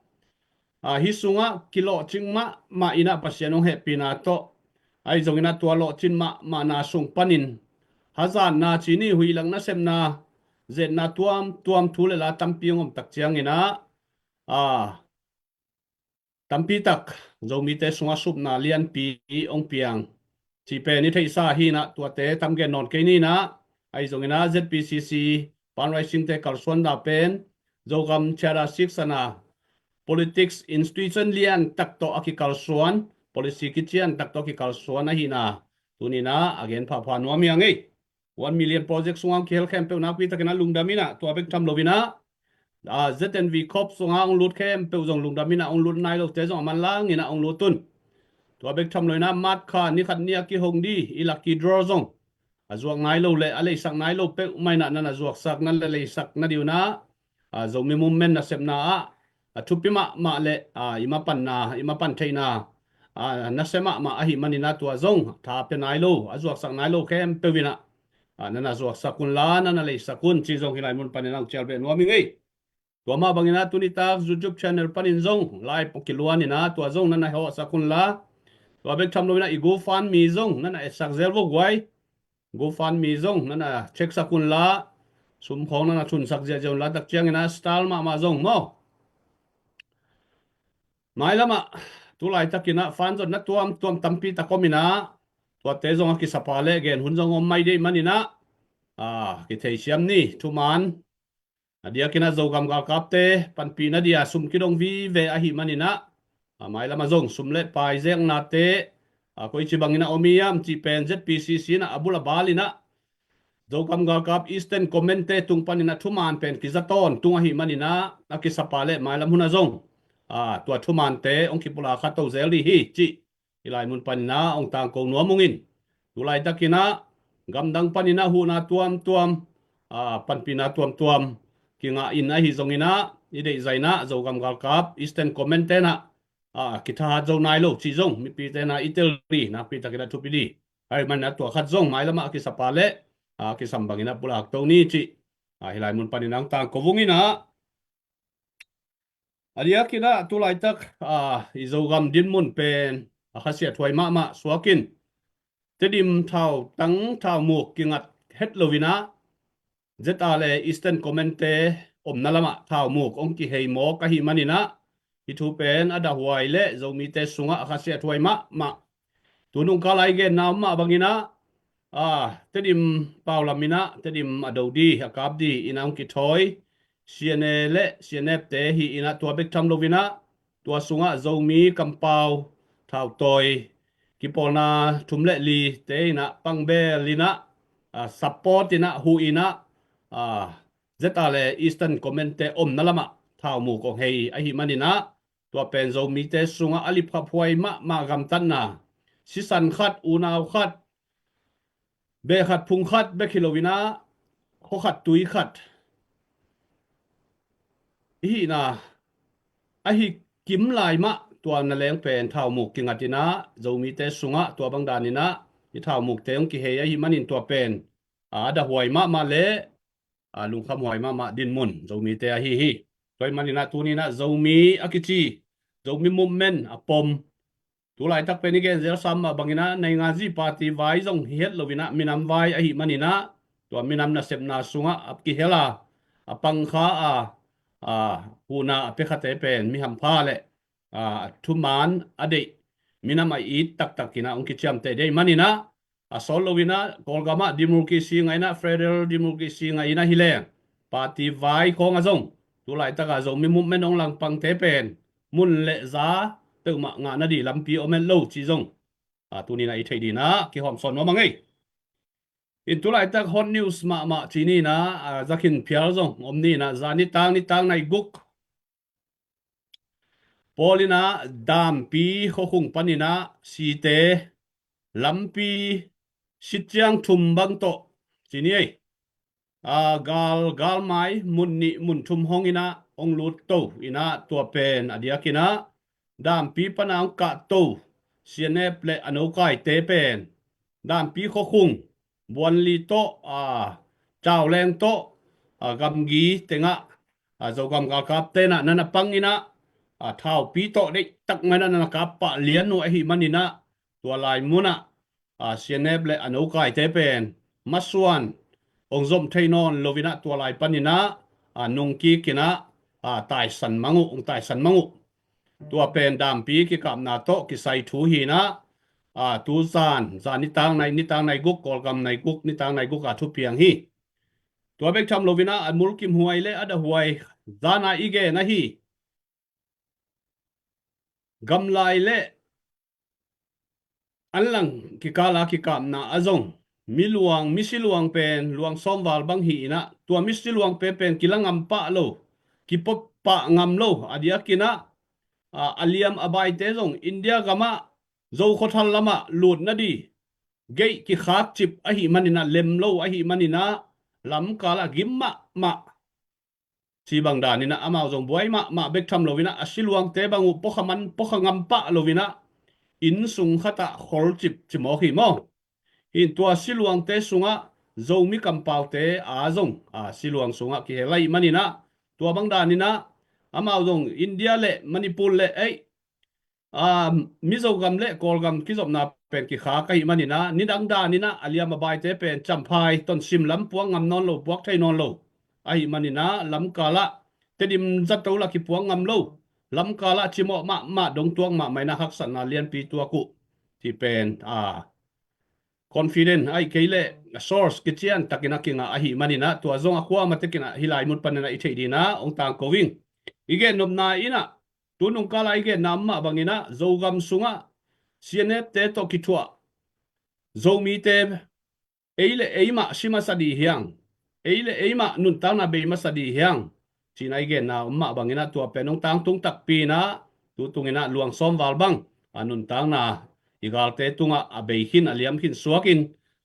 a, hih sungah kilawhcing mahmah in ah Pasian hong hehpihna tawh, ahi zongin ah tua lawhcin mahmahna sung panin hazatna, ci ni, huih lak nasepna, zetna tuamtuam, thu le la tampi hong om tak ciangin ah, a, tampi tak Zomite sungah supna lianpi hong piang cih pen i theihsa hi in ah tuate tam gen nawn kei ni in ah, ahi zongin ah Z P C C fundraising te kalsuan dah pen Zogam Charter Six a na politics institution lian tak tawh a kikalsuan, policy kician tak tawh a kikalsuan ahihna tuni in ah a gen phapha nuam hi ing ei. One Million Project sungah hong kihel khempeuh nakpi tak in ah lungdam in ah, tua bek tham lo in ah, a, Z N V Corp sungah hong lut khempeuh zong lungdam in ah, hong lut nai lote zong a manlang in ah hong lut un. Tua bek tham lo in ah March kha ni khat ni a kihong dih i lucky draw zong a zuak nai lo le a leisak nai lo peuhmah in ah na na zuaksak, na na leisak nadih un ah, a, Zomi movement nasepna ah a thupi mahmah le, a, i mapanna, i mapan theihna, a, nasia mahmah ahih manin ah tua zong tha pia nai lo, a zuaksak nai lo khempeuh in ah, a, na na zuaksak un la, na na leisak un cih zong hih lai mun panin ah hong cial beh nuam ing ei. Tua mah bangin ah tuni tak YouTube channel panin zong live kiluan in ah tua zong na na hawhsak un la, tua bek tham lo in ah i GoFundMe zong na na etsak zel vo guai. GoFundMe zong na na check sak un la, sum khawng na na thunsak ziahziah un la, tak ciangin ah style mahmah zong maw. Mailam ah tulaitak in ah fund zonna tuamtuam tampi tak om in ah, tuate zong a kisapa le gen hun zong om mai dih manin ah, a, kitheisiam ni, thuman. A diak in ah Zogam galkapte panpihna dia sum kidong vive ahih manin ah, a, mailam ah zong sum le pai zeknate, a, koici bangin ah om hiam cih pen Z P C C in ah a bul a bal in ah Zogam galkap Eastern Command te tung panin ah thuman pen kiza tawntung ahih manin ah a kisapa le mailam hun ah zong, a, tua thumante hong kipulak kha to zel dih hi cih hih lai mun panin ah hong tangko nuam ung in. Tulaitak in ah gamdang panin ah huhna tuamtuam, aa, panpihna tuamtuam kingah in ahi zongin ah, i deihzah in ah Zogam galkap Eastern Command te in ah, aa, kithahat zo nai lo cih zong mipite in ah i tel dih, nakpi takin ah thupi dih. Ahih manin ah tua khat zong mailam ah a kisap a leh, aa, kisam bangin ah pulak to ni cih, aa, hih lai mun panin ah hong tangko ung in ah, a diakin ah tu laitak, aa, i Zogam dinmun pen a khasiathuai mahmah suak in, Tedim thautang thaumuk kingat het lo in ah, ZRA le Eastern Command te omna lam ah thaumuk hong kihei mawk ahih manin ah, hih thu pen a dahhuai leh Zomite sungah a khasiathuai mahmah. Tu nung kal a i genna om mah bangin ah, aa, Tedim pau lam in ah, Tedim a do dih, a kap dih in ah hong kithawi CNA le CNF te hi in ah, tua bek tham lo in ah, tua sungah Zomi kampau thautawi kipawlna thum le li te in ah pangbel in ah, aa, support in ah, huh in ah, aa, ZRA le Eastern Command te omna lam ah thaumuk hong hei ahih manin ah, tua pen Zomite sungah a lipkhaphuai mahmah gamtatna, sisan khat, unau khat, beh khat phung khat bek hi lo in ah, khua khat tui khat i hihna ahi kim lai mah, tua naleng pen thaumuk kingat in ah, Zomite sungah tua bang dan in ah i thaumukte hong kihei ahih manin tua pen, aa, a dahhuai mahmah le, aa, lungkhamhuai mahmah dinmun Zomite ahi hi. Tua ahih manin ah tuni in ah Zomi a kici, Zomi movement a pom, tu laitak pen i gen zel sam mah bangin ah, nainganzi party vai zong hi het lo in ah, minam vai ahih manin ah, tua minam nasepna sungah a kihel a, a pangkha a, aa, huhna a pia khate pen mi hampha le, aa, thuman a deih, minam a it taktak in ah hong kiciamteh ding ahih manin ah, a sawt lo in ah Kawlgam ah democracy ngah in ah, federal democracy ngah in ah hi leng, party vai khawng ah zong tu laitak a Zomi movement hong langpangte pen mun le za peuhmah ngah nading lampi om het lo cih zong, aa, tuni in ah i theih ding in ah kihawm sawn nuam ing ei. In tu laitak hot news mahmah ci ni in ah, aa, zakhin phial zong om ni in ah, zan nitang, nitang nai guk pawl in ah Dampi khuakhung panin ah site lampi sit ciang thum bang tawh ci ni ei. Aa, gal, galmai mun nih mun thum hong in ah, hong lut to in ah, tua pen a diakin ah Dampi pan a hong kahto CNF le a nokaite pen Dampi khuakhung, Buanli tawh, aa, Cauleng tawh, aa, gamgi tengah, aa, Zogam galkapte in ah na na pang in ah, aa, thaupi tawh deihtak mai in ah na na kap pah lian uh ahih manin ah, tua lai mun ah, aa, CNF le a nokaite pen masuan hong zom thei nawn lo in ah, tua lai panin ah, aa, nungkik in ah, aa, taisan mang uh, hong taisan mang uh. Tua pen Dampi kikapna tawh kisai thu hi in ah, aa, tu zan, zan nitang nai, nitang nai guk, Kawlgam nai guk, nitang nai guk a thupiang hi. Tua bek tham lo in ah, a mulkimhuai le a dahhuai zan a i gen ahi, gamlai le an lang kikal a kikapna ah zong, mi luang, misi luang pen luang sawm val bang hi in ah, tua misi luang pen, pen kila ngam pah lo, kipop pah ngam lo, a diakin ah, aa, a liam a baite zong India gam ah, Zo khuathal lam ah lut nading gate kikhak cip ahih manin ah, lem lo ahih manin ah, lamkal ah gim mahmah. Ci bang dan in ah amau zong buai mahmah bek tham lo in ah, a siluangte bang uh puakha man, puakha ngam pah lo in ah, inn sung khat ah khol cip ci mawk hi maw. Hi in tua siluangte sungah Zomi kampaute a zong, aa, siluang sungah kihel ahih manin ah, tua bang dan in ah amau zong India le Manipur le, ei, aa, Mizo gam le Kawlgam kizopna pen kikhak ahih manin ah, nidang dan in ah a liam a baite pen Champhai, Tonsim lam puak ngam nawn lo, puak thei nawn lo ahih manin ah, lamkal ah Tedim zato lah kipuak ngam lo, lamkal ah cimawh mahmah, dongtuak mahmah in ah haksatna lianpi tuak uh, cih pen, aa, confident ahih kei leh source kician takin a kingah ahih manin ah, tua zong a kuamah tekin ah hih lai mun panin ah i theih ding in ah hong tangko ing. I gen nopna in ah, tu nungkal a i genna mah bangin ah, Zogam sungah CNF te tawh kithuah Zomite ei le ei mah si masa ding hiang, ei le ei mah nuntakna bei masa ding hiang, ci-in a i genna om mah bangin ah, tua pen hong tangtung takpi in ah, tu tungin ah luang sawm val bang a nuntakna i galte tungah a bei khin, a liam khin suak in,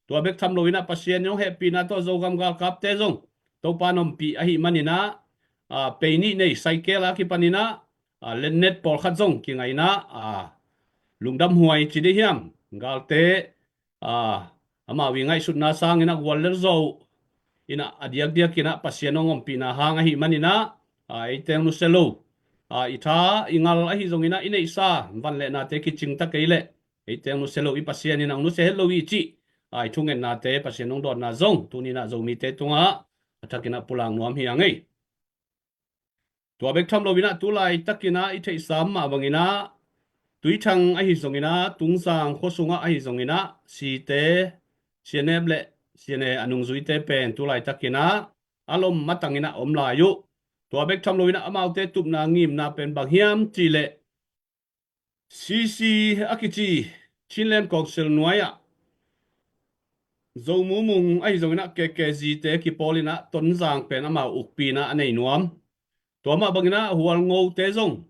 Tua bek tham loinah Pasian in hong hehpihna tawh Zogam galkapte zong Topa in ompih ahih maninah, a, pei nih nei saikel a kipaninah, a, lennet pawlkhat zong kingainah, a, lungdamhuai ci dih hiam? Galte, a, amau i ngaihsutna sanginah guallel zo inah a diakdiakinah Pasian hong ompihna hang ahih maninah, a, eite hong nusia lo, a, i tha i ngal ahi zonginah i neihsa van le nate kicingta kei leh eite hong nusia lo i Pasian inah hong nusia het lo i cih, a, i thungennate Pasian hong dawnna zong tuninah Zomite tungah a thakinah pulak nuam hi a ngei. Tua bek tham loinah tu laitakinah i theihsa mah banginah Tuithang ahi zonginah Tungzang khua sungah ahi zonginah site, sianep le siane a nungzuite pen tu laitakinah a lom matanginah om lai uh. Tua bek tham loinah amaute tupna ngimna pen bang hiam cihleh C C a kici Chinland Council nuai-ah Zo Mu Mung ahi zonginah K K Z te kipawlinah Tonzang pen amau ukpinah a nei nuam. Tua mah banginah Hualngote zong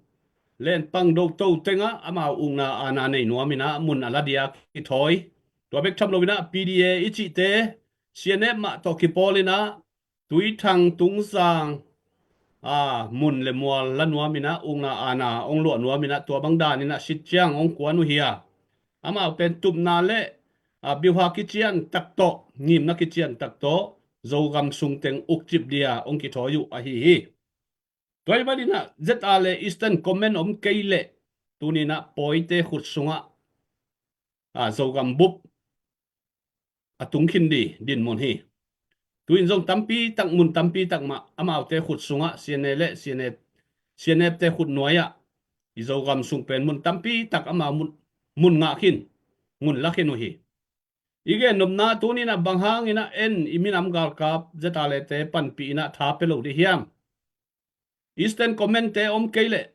lenpang doto tengah amau ukna aana nei nuaminah mun a la dia kithawi. Tua bek tham loinah P D A i cihte sianep mah tawh kipawlinah Tuithang Tungzang, a, mun le mual la nuaminah ukna aana hong luah nuaminah tua bang daninah sit ciang hong kuan uh hi a, amau pen tupna le, a, biuha kician tak tawh, ngimna kician tak tawh Zogam sungteng ukcip dia hong kithawi uh ahi hi. Tua ahih maninah Z R le Eastern Command om kei leh tuninah pawite khut sungah, a, Zogam bup a tung khin dih dinmun hi. Tu-in zong tampi tak, mun tampi tak mah amaute khut sungah siane le siane, sianepte khut nuai-ah i Zogam sung pen mun tampi tak amau mun, mun ngah khin, mun la khin uh hi. I gennopna tuninah bang hanginah en i minam galkap Z R le te panpih inah tha pia lo dih hiam? Eastern Command te om kei leh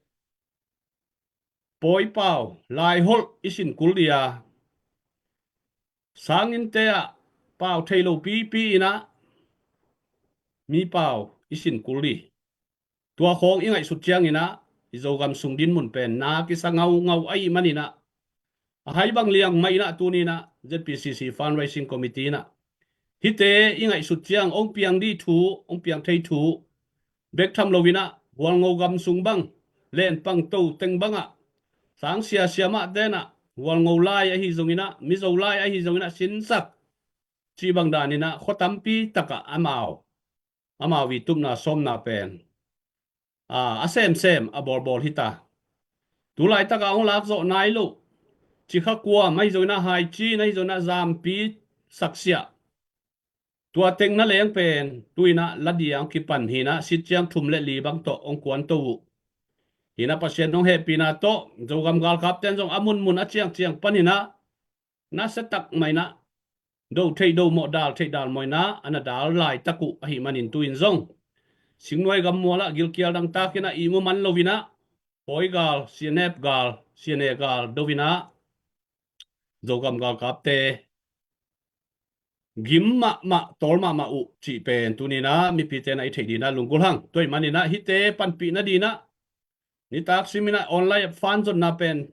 pawi pau laiholh i sin kul dih a, sanginte ah pau thei lo pipi inah mi pau i sin kul dih. Tua khawng i ngaihsut cianginah i Zogam sung dinmun pen na kisa ngaungau ahih maninah a hai bang liang mah inah tuninah Z P C C Fundraising Committee inah hihte i ngaihsut ciang hong piang dih thu, hong piang thei thu bek tham loinah Hualngo gam sung bang lenpang to teng bangah sang siasia mah tenah Hualngo lai ahi zonginah, Mizo lai ahi zonginah sinsak cih bang daninah khua tampi takah amau, amau i tupna sawmna pen, a, a semsem a bawlbawl hita. Tu laitakah hong lakzawh nai loh Cikha kuam ahi zonginah, Haicin ahi zonginah, Zampi, Saksiah, tua teng na leng pen tuinah la dia hong kipan hinah sit ciang thum le li bang tawh hong kuanto uh. Hinah Pasian hong hehpihna tawh Zogam galkapten zong a munmun a ciangciang pan hinah nasia tak mah inah do theih do mawh, dal theih dal mawh inah a na dal laitak uh ahih manin tu-in zong singnuai gammualah gilkial dangtakinah ihmu man loinah pawi gal, sianep gal, siane gal do inah Zogam galkapte gim mahmah, tawl mahmah uh cih pen tuninah mipite na i theih dinah lunggulh hang. Tua ahih maninah hihte panpih nadinah nitak siminah online fund zonna pen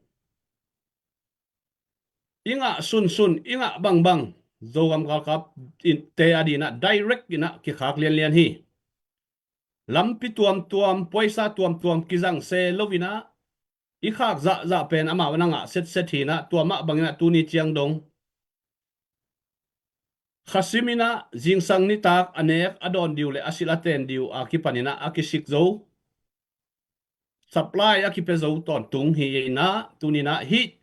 i ngah sunsun, i ngah bangbang Zogam galkapte a dinah direct inah kikhak lianlian hi. Lampi tuamtuam, puaisa tuamtuam kizang se loinah i khak zahzah pen amau na ngah setset hinah tua mah banginah tuni ciang dong kha siminah zingsang nitak a nek a dawn diu le a silh a ten diu a kipaninah a kisik zo, supply a kipia zo tawntung hi inah tuninah hih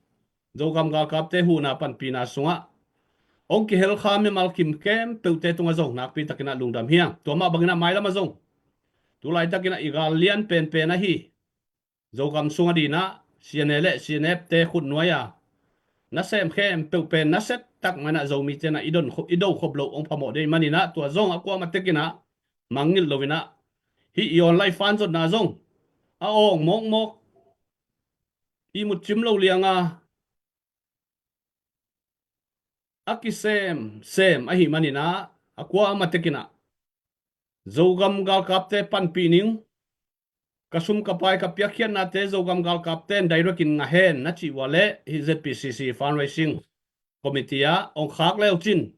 Zogam galkapte huhna panpihna sungah hong kihel kha mimal kim khempeuhte tungah zong nakpi takinah lungdam hi hang. Tua mah banginah mailamah zong tu laitakinah i gal lian penpen ahi Zogam sung a dinah siane le sianepte khut nuai-a nasem khempeuh pen nasia tak mah inah Zomite na i don kho-, i do khop loh hong phamawh dei maninah tua zong a kuamah tekinah mangngilh loinah hih i online fund zonna zong a awng mawkmawk i mutcim lo lianga a kisemsem ahih maninah a kuamah tekinah Zogam galkapte panpih ning, ka sum ka pai ka piakkhiatnate Zogam galkapten direct in ngah hen na cih uh a leh hih Z P C C Fundraising Committee ah hong khak leucin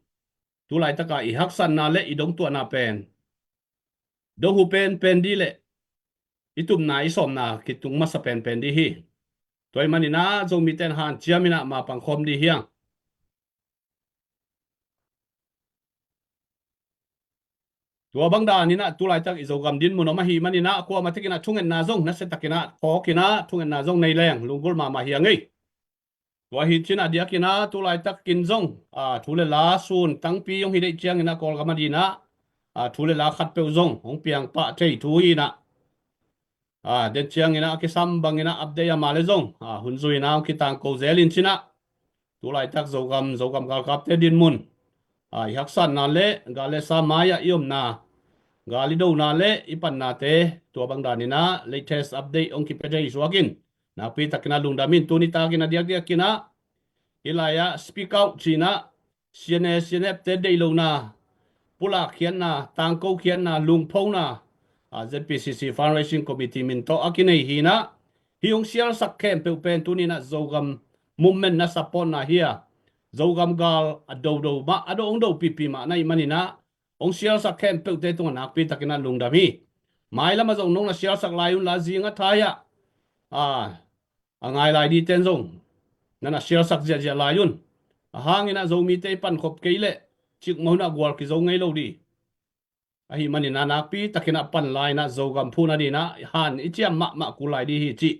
tu laitaka i haksatna le i dongtuahna pen donghu penpen dih le i tupna i sawmna kitung masa penpen dih hi. Tua ahih maninah Zomite in hanciam inah mapang khawm dih hi hang. Tua bang daninah tu laitak i Zogam dinmun om ahih maninah kuamah tekinah thungetna zong nasiatakinah thawkinah thungetna zong nei leng lunggulh mahmah hi hang ei. Tua hi cinah diakinah tu laitakin zong thu le la sun tangpi hong hi deih cianginah Kawlgam adinah thu le la khatpeuh zong hong piangpah thei thu hinah den cianginah a kisam banginah update a mah le zong hun zuinah hong kitangko zel in cinah tu laitak Zogam, Zogam galkapte dinmun, i haksatna le gal le sa mai-ah i omna, gal i dona le i pannate tua bang daninah latest update hong kipia thei suakin nakpi takinah lungdam in. Tuni takin a diakdiakinah hih lai-ah speak out cinah C N A, C N F te deih lohna, pulak khiatna, tangko khiatna, lungphona Z P C C Fundraising Committee min tawh a kinei hinah hih hong sialsak khempeuh pen tuninah Zogam movement na supportna hi a, Zogam gal a dodo mah a do hong dopihpih mah na hih maninah hong sialsak khempeuhte tungah nakpi takinah lungdam hi. Mailam a zong nong na sialsak lai unla zing a thai-ah a ngai lai diten zong na na sialsak ziahziah lai un. A hanginah Zomite i pankhop kei leh cikmah hunah gual kizo ngei lo dih. Ahih maninah nakpi takinah pan lai-inah Zogam phuhna dinah han i ciam mahmah kul lai dih hi cih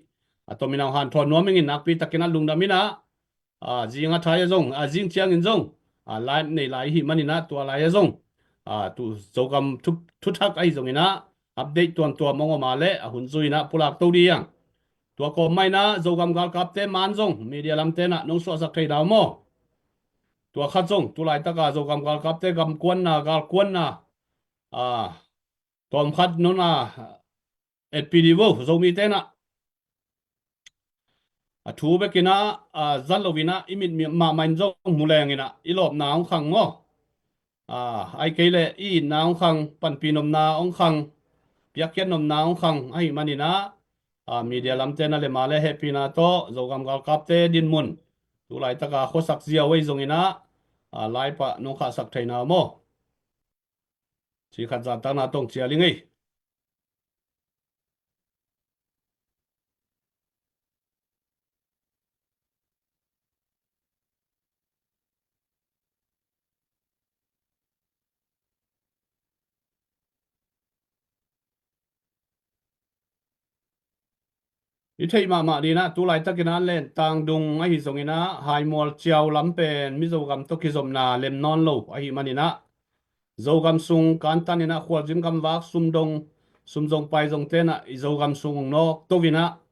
a tominah hong hanthawn nuam ingin nakpi takinah lungdam inah zing a thai a zong a zing ciangin zong live nei lai ihih maninah tua lai a zong tu Zogam thuthak ahi zonginah update tuamtuam hong om a le a hun zuinah pulak to dih hiang. Tua kawm mah inah Zogam galkapte man zong media lamtenah nong suahsak thei dau maw? Tua khat zong tu laitaka Zogam galkapte gamkuanna galkuanna tawmkhat nona etpi dih vo. Zomitenah a thu bekinah zat loinah i mit mahmah in zong mu lenginah i lawpna hong khang maw? Ai kei leh i itna hong khang, panpih nopna hong khang, piakkhiat nopna hong khang ahih maninah media lamte na le mah le hehpihna tawh Zogam galkapte dinmun tu laitaka khuasak ziau ei zonginah live ah nong khahsak theina maw? Ci khat zahtakna tong cial ing ei. I theih mahmah dinah tu laitakinah Lentang dung ahi zonginah Haimual ciau lam pen Mizo gam tawh kizopna lem nawn lo ahih maninah Zogam sung kantaninah khualzin gamvak sumdong sumzong paizong tenah i Zogam sung hong nawk tovinah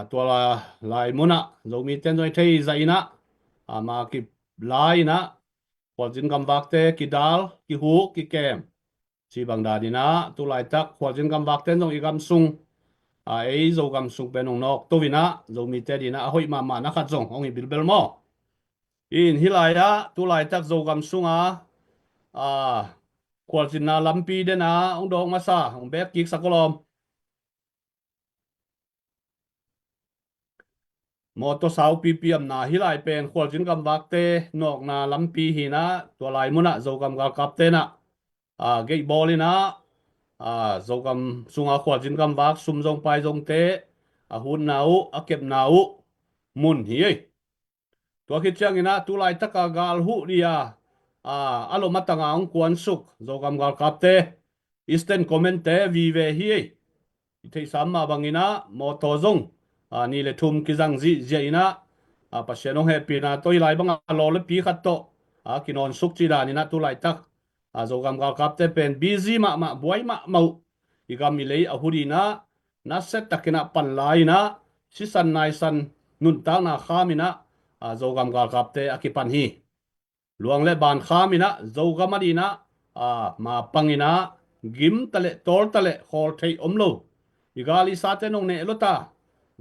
tua lai munah Zomiten zong i thei zahinah ama kila inah khualzin gamvakte kidal kihuk kikem ci bang daninah tu laitak khualzin gamvakten zong i gam sung a ei Zogam sung pen hong nawk tovinah Zomite dinah a hoih mahmahna khat zong hong hi bilbel maw? In hih lai-ah tu laitak Zogam sunga khualzinna lampi dena hong dawk masa hong bek kiksak aw lawm. Mawtaw saupipi amna hih lai pen khualzin gamvakte nawkna lampi hinah tua lai munah Zogam galkap tenah geihbawl inah Zogam sunga khualzin gamvak sumzong paizongte a hutna uh a kepna uh mun hi ei. Tua khit cianginah tu laitaka gal huh dia a lom a tanga hong kuansuk Zogam galkapte Eastern Command-te vive hi ei. I theihsa mah banginah mawtaw zong ni le thum kizang zihziah inah Pasian hong hehpihna tawh hih lai banga law le pi khat tawh kinawn suk cih daninah tu laitak Zogam galkapte pen busy mahmah buai mahmah uh. I gam i lei a huh dinah nasia takinah pan lai inah sisan naisan nuntakna kham inah Zogam galkapte a kipan hi. Luang le ban kham inah Zogam a dinah ma pang inah gim taleh tawl taleh khawl theih om lo. I gal i sate nong neh lota,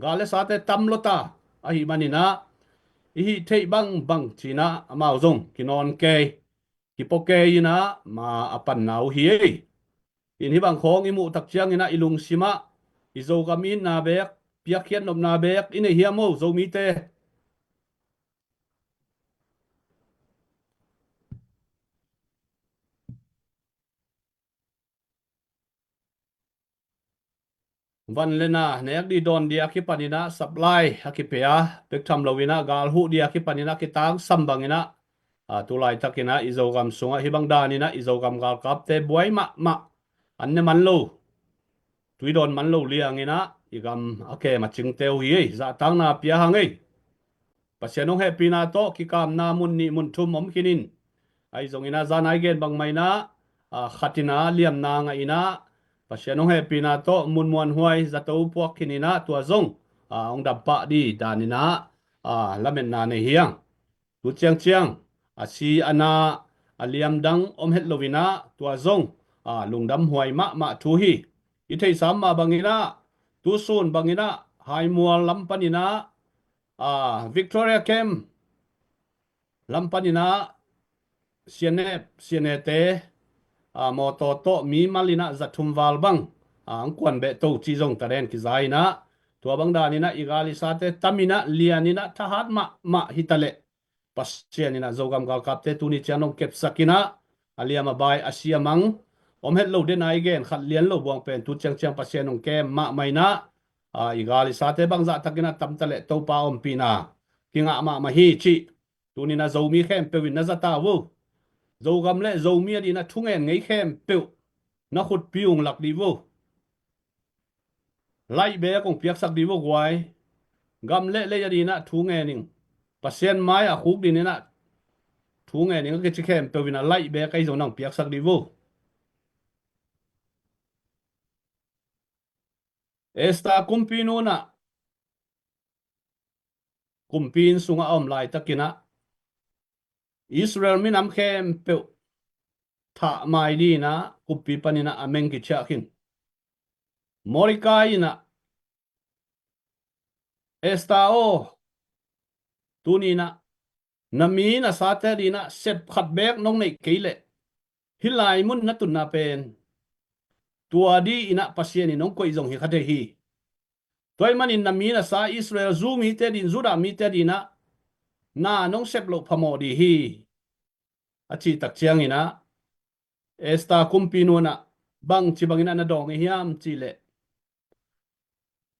gal le sate tam lota ahih maninah i hih theih bangbang cinah amau zong kinawn kei kipaw kei inah ma a panna uh hi ei. In hih bang khawng i muh tak cianginah i lungsimah i Zogam itna beek piakkhiat nopna beek i neih hiam aw Zomite? van le na nek dih dawn dih a kipaninah supply a kipia, bek tham loinah gal huh dih a kipaninah kitangsam banginah, a, tu laitakinah i Zogam sungah hih bang daninah i Zogam galkapte buai mahmah, an ne man lo, tui dawn man lo lianginah i gam a kem a cingte uh hi ei, zahtakna pia hang ei. Pasian hong hehpihna tawh kikamna mun nih mun thum om khinin, ahi zonginah zan ai gen bangmah inah, a, khatinah liamna ngah inah, Pasian hong hehpihna tawh mun muanhuai zato puak khininah tua zong, a, hong dampah dih daninah, a, lametna nei hiang. Tu ciangciang a si a na a liamdang om het loinah tua zong, a, lungdamhuai mahmah thu hi. I theihsa mah banginah tusun banginah Haimual lam paninah, a, Victoria Camp lam paninah sianep sianete, a, mawtaw tawh mi malinah zathum val bang, a, ang kuan behto cih zong taden kiza inah, tua bang daninah i gal i sate taminah lianinah thahat mahmah hitaleh Pasian inah Zogam galkapte tuni ciang nong kepsak inah, a liam a bai a siamang om het lo dena i gen khat lian lo buang pen tu ciangciang Pasian hong kem mahmah inah, a, i gal i sate bangzahtakinah tamtaleh Topa ompihna kingah mahmah hi cih tuninah Zomi khempeuh in na zata vo. Zogam le Zomi a dinah thungen ngei khempeuh na khutpi ung lak dih vo. Laih bek hong piaksak dih vo guai. Gam le lei a dinah thu ngen ing. Pasian mai a khuk dininah thu ngen ing a kici khempeuh inah laih bek ahi zong nang piaksak dih vo. Esther kumpi nunah kumpi inn sungah a om laitakinah Israel minam khempeuh thah mai dinah kumpi paninah a meng kiciah khin. Mordekai inah Esther aw, tuninah na mi na sate dinah sep khat bek nong neih kei leh hih lai mun na tunna pen tua dih inah Pasian in hong koih zong hi kha thei hi. Tua ih manin na mi na sa Israel zu mite din Judah mite dinah na nong sep loh phamawh dih hi, a cih tak cianginah Esther kumpi nunah bangci banginah na dawng ih hiam cihleh,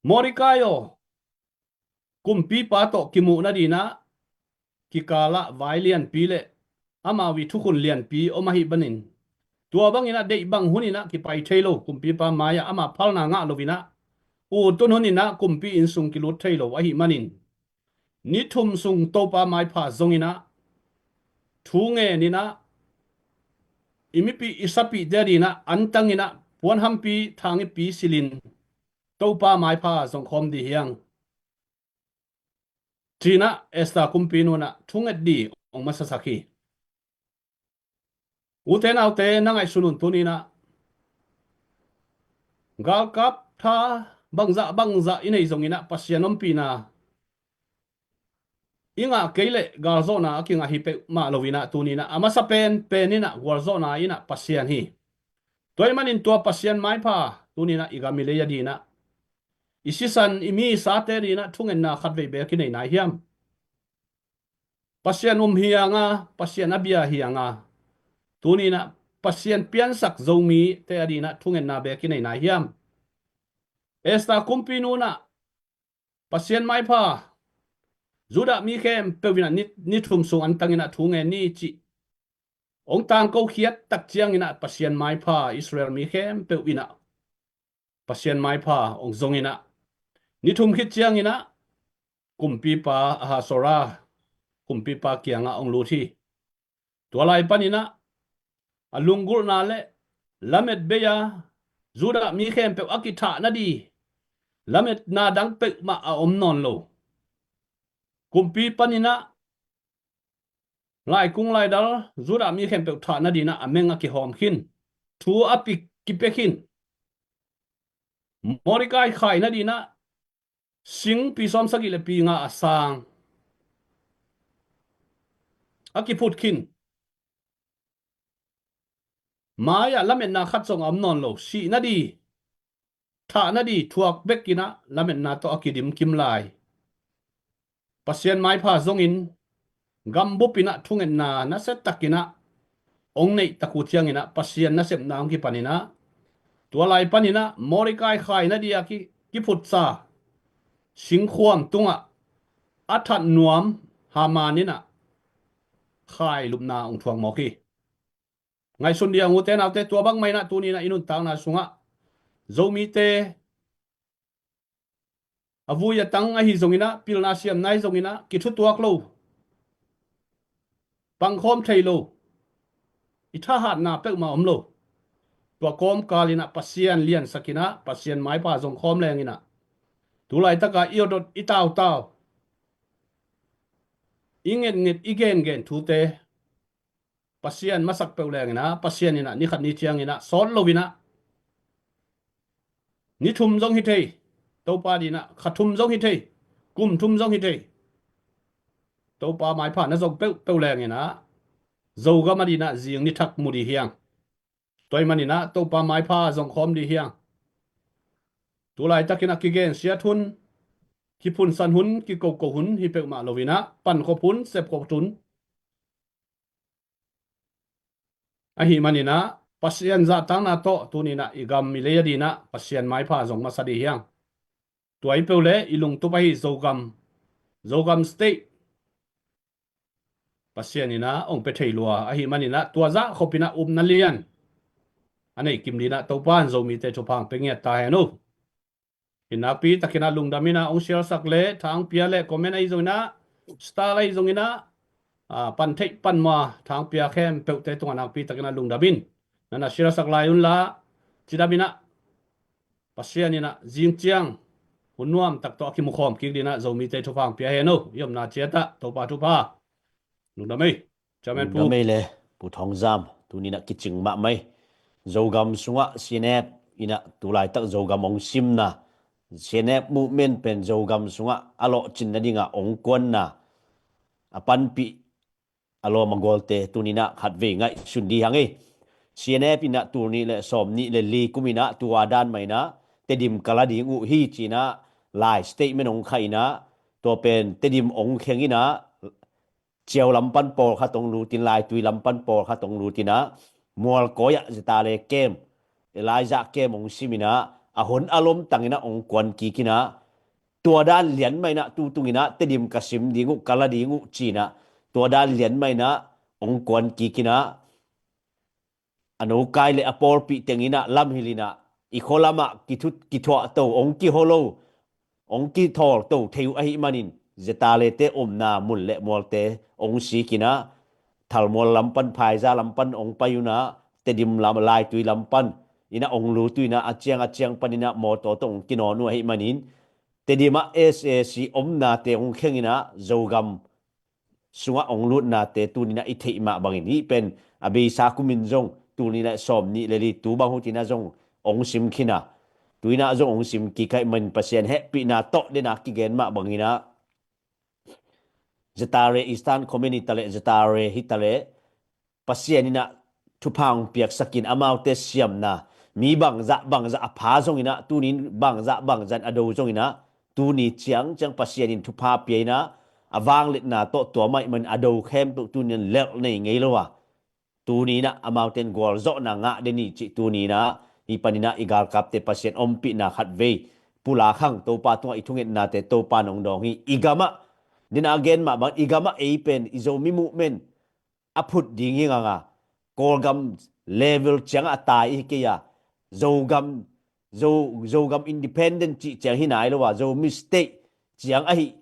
Mordekai aw, kumpipa tawh kimuh nadinah kikalah vai lianpi le amau ih thukhun lianpi om ahih manin tua banginah deih bang huninah kipai thei lo, kumpipa mai-ah ama phalna ngah loinah ut hun huninah kumpi inn sung kilut thei lo ahih manin ni thum sung Topa maipha zonginah thu ngeninah i mipih i sapihte dinah antanginah puanhampi thangippi silin Topa maipha zongkhawm dih hiang, cinah Esther kumpi nunah thunget dih hong masasak hi. Ute naute na ngaihsun un tuninah galkap tha bangzah bangzah i nei zonginah Pasian ompihna i ngah kei leh galzawhna a kingah hi peuhmah loinah tuninah a masa pen peninah gualzawhna inah Pasian hi. Tua ih manin tua Pasian maipha tuninah i gam i lei a dinah i sisan i mi i sate dinah thungetna khatvei bek i nei nai hiam? Pasian um hianga, Pasian a bia hianga, tuninah Pasian piansak Zomite a dinah thungetna bek i nei nai hiam? Esther kumpi nunah Pasian maipha Judah mi khempeuh inah ni, ni thum sung antanginah thu ngen ni cih hong tangko khiat tak cianginah Pasian maipha Israel mi khempeuh inah Pasian maipha hong zonginah ni thum khit cianginah kumpipa Ahasuerus kumpipa kiangah hong lut hi. Tua lai paninah a lunggulhna le lamet bei-a Judah mi khempeuh a kithah nadih lametna dang peuhmah a om nawn lo. Kumpi paninah laikung laidal Judah mi khempeuh thah nadinah a meng a kihawm khin, thu a pik kipia khin. Mordekai khai nadinah singpi sawmsagih le pi nga a sang a kiphut khin. Mai-ah lametna khat zong a om nawn lo, sih nadih, thah nadih thuak bekinah lametna tawh a kidim kim lai. Pasian maipha zongin gambup inah thungetna nasiatakinah hong neih tak uh cianginah Pasian nasepna hong kipaninah tua lai paninah Mordekai khai nadih a ki kiphutsa singkhuam tungah a that nuam Haman in ah khailupna hong thuak mawk hi. Ngaihsun dih a, ute naute, tua bangmah in ah tuni in ah i nuntakna sungah Zomite a vui a tang ahi zongin ah, pilna siamna ahi zongin ah, kithutuak lo, pangkhawm thei lo, i thahatna peuhmah om lo. Tua kawmkal in ah Pasian liansak in ah, Pasian maipha zong khawm leng in ah, tu laitaka i awt awt, i tautau, i ngetnget, i gengen thute Pasian masak peuh leng in ah, Pasian in ah ni khat ni ciangin ah sawt lo in ah, ni thum zong hi thei, Topa adingin ah kha thum zong hi thei, kum thum zong hi thei, Topa maipha na zong peuhpeuh leng in ah, Zogam adingin ah zing ni thak mu dih hi hang. Tua ahih manin ah Topa maipha zong khawm dih hi hang. Tu laitakin ah kigensiat hun, kiphunsan hun, kikoko hun hi peuhmah lo in ah, pankhop hun, sepkhop hun, ahih manin ah Pasian zahtakna tawh tuni in ah i gam i lei adingin ah Pasian maipha zong masa dih hi hang. Tua hi peuh leh i lungtup ahi Zogam, Zogam State, Pasian in ah hong pia thei lua ahih manin ah, tua zah khop in ah upna lian a nei kim dingin ah Topa in Zomite thupha hong pia ngiat ta hen uh. Hi nakpi takin ah lungdam in ah, hong share sak leh, tha hong pia leh, comment ahi zongin ah, star ahi zongin ah, ah, pan theih pan muh a tha hong pia khempeuhte tungah nakpi takin ah lungdam in, na na share sak lai un la, cidam in ah, Pasian in ah zing ciang hun nuam tak tawh a kimukhawm kik dingin ah Zomite thupha hong pia hen uh. I omna ciat ah Topa thupha. Lungdam ei. Chairman Pu. Lungdam ei le, Pu Thawng Zam, tuni in ah kicing mahmah ei. Zogam sungah C N F in ah tu laitak Zogam hong simna, C N F movement pen Zogam sungah a lawhcin nading a hong kuanna a panpih a lawm a gualte tuni in ah khatvei ngaihsun dih hi hang ei. C N F in ah tul nih le sawm nih le li kum in ah tua dan mah in ah Tedim ka la ding uh hi ci in ah lai statement hong khah in ah, tua pen Tedim hong kheng in ah, Ciau lam pan pawlkhat hong lut in, Laitui lam pan pawlkhat hong lut in ah, Mualkawi ah Zetale camp, Elijah camp hong sim in ah, a hon a lom tang in ah hong kuan kik in ah, tua dan lian mah in ah tu tung in ah Tedim ka sim ding uh, ka la ding uh ci in ah, tua dan lian mah in ah hong kuan kik in ah, a nokai le a pawlpi teng in ah lamhilh in ah, i khua lam ah kithut kithuah to, hong kiho lo, hong kithawl to thei uh ahih manin, Zetale te omna mun le mualte hong sik in ah, Thalmual lam pan, Phaiza lam pan hong pai un ah, Tedim lam, Laitui lam pan in ah hong lut uh in ah, a ciang a ciang pan in ah mawtaw tawh hong kinawn uh ahih manin, Tedim ah S A C omnate hong kheng in ah, Zogam sungah hong lutnate tuni in ah i theih mah bangin, hih pen a beisa kum in zong tul nih le sawm nih le li, tu bang hun in ah zong hong sim khin a, tu in ah zong hong sim kik ahih manin Pasian hehpihna tawh den a kigen mah bangin ah, Zetale Eastern Command hi ta leh, Zetale hi ta leh, Pasian in ah thupha hong piaksak in, amaute siamna, mi bangzah bangzah a pha zong in ah, tuni in bangzah bangzah in a do zong in ah, tuni ciangciang Pasian in thupha pia in ah, a vangliatna tawh tua mah ahih manin a do khempeuh tuni in lelh nei ngei lo a, tuni in ah amaute in gualzawhna ngah den hi cih tuni in ah, hih pan in ah i galkapte Pasian ompihna khatvei pulak hang. Topa tungah i thungetnate Topa in hong dawng hi. I gam ah, den a gen mah bang, i gam ah ei pen i Zomi movement a phut ding hi ngang a, Kawlgam level ciangah a tai i hi kei a, Zogam, Zo, Zogam independent cih ciang hi nai lo a, Zomi state ciang ahi,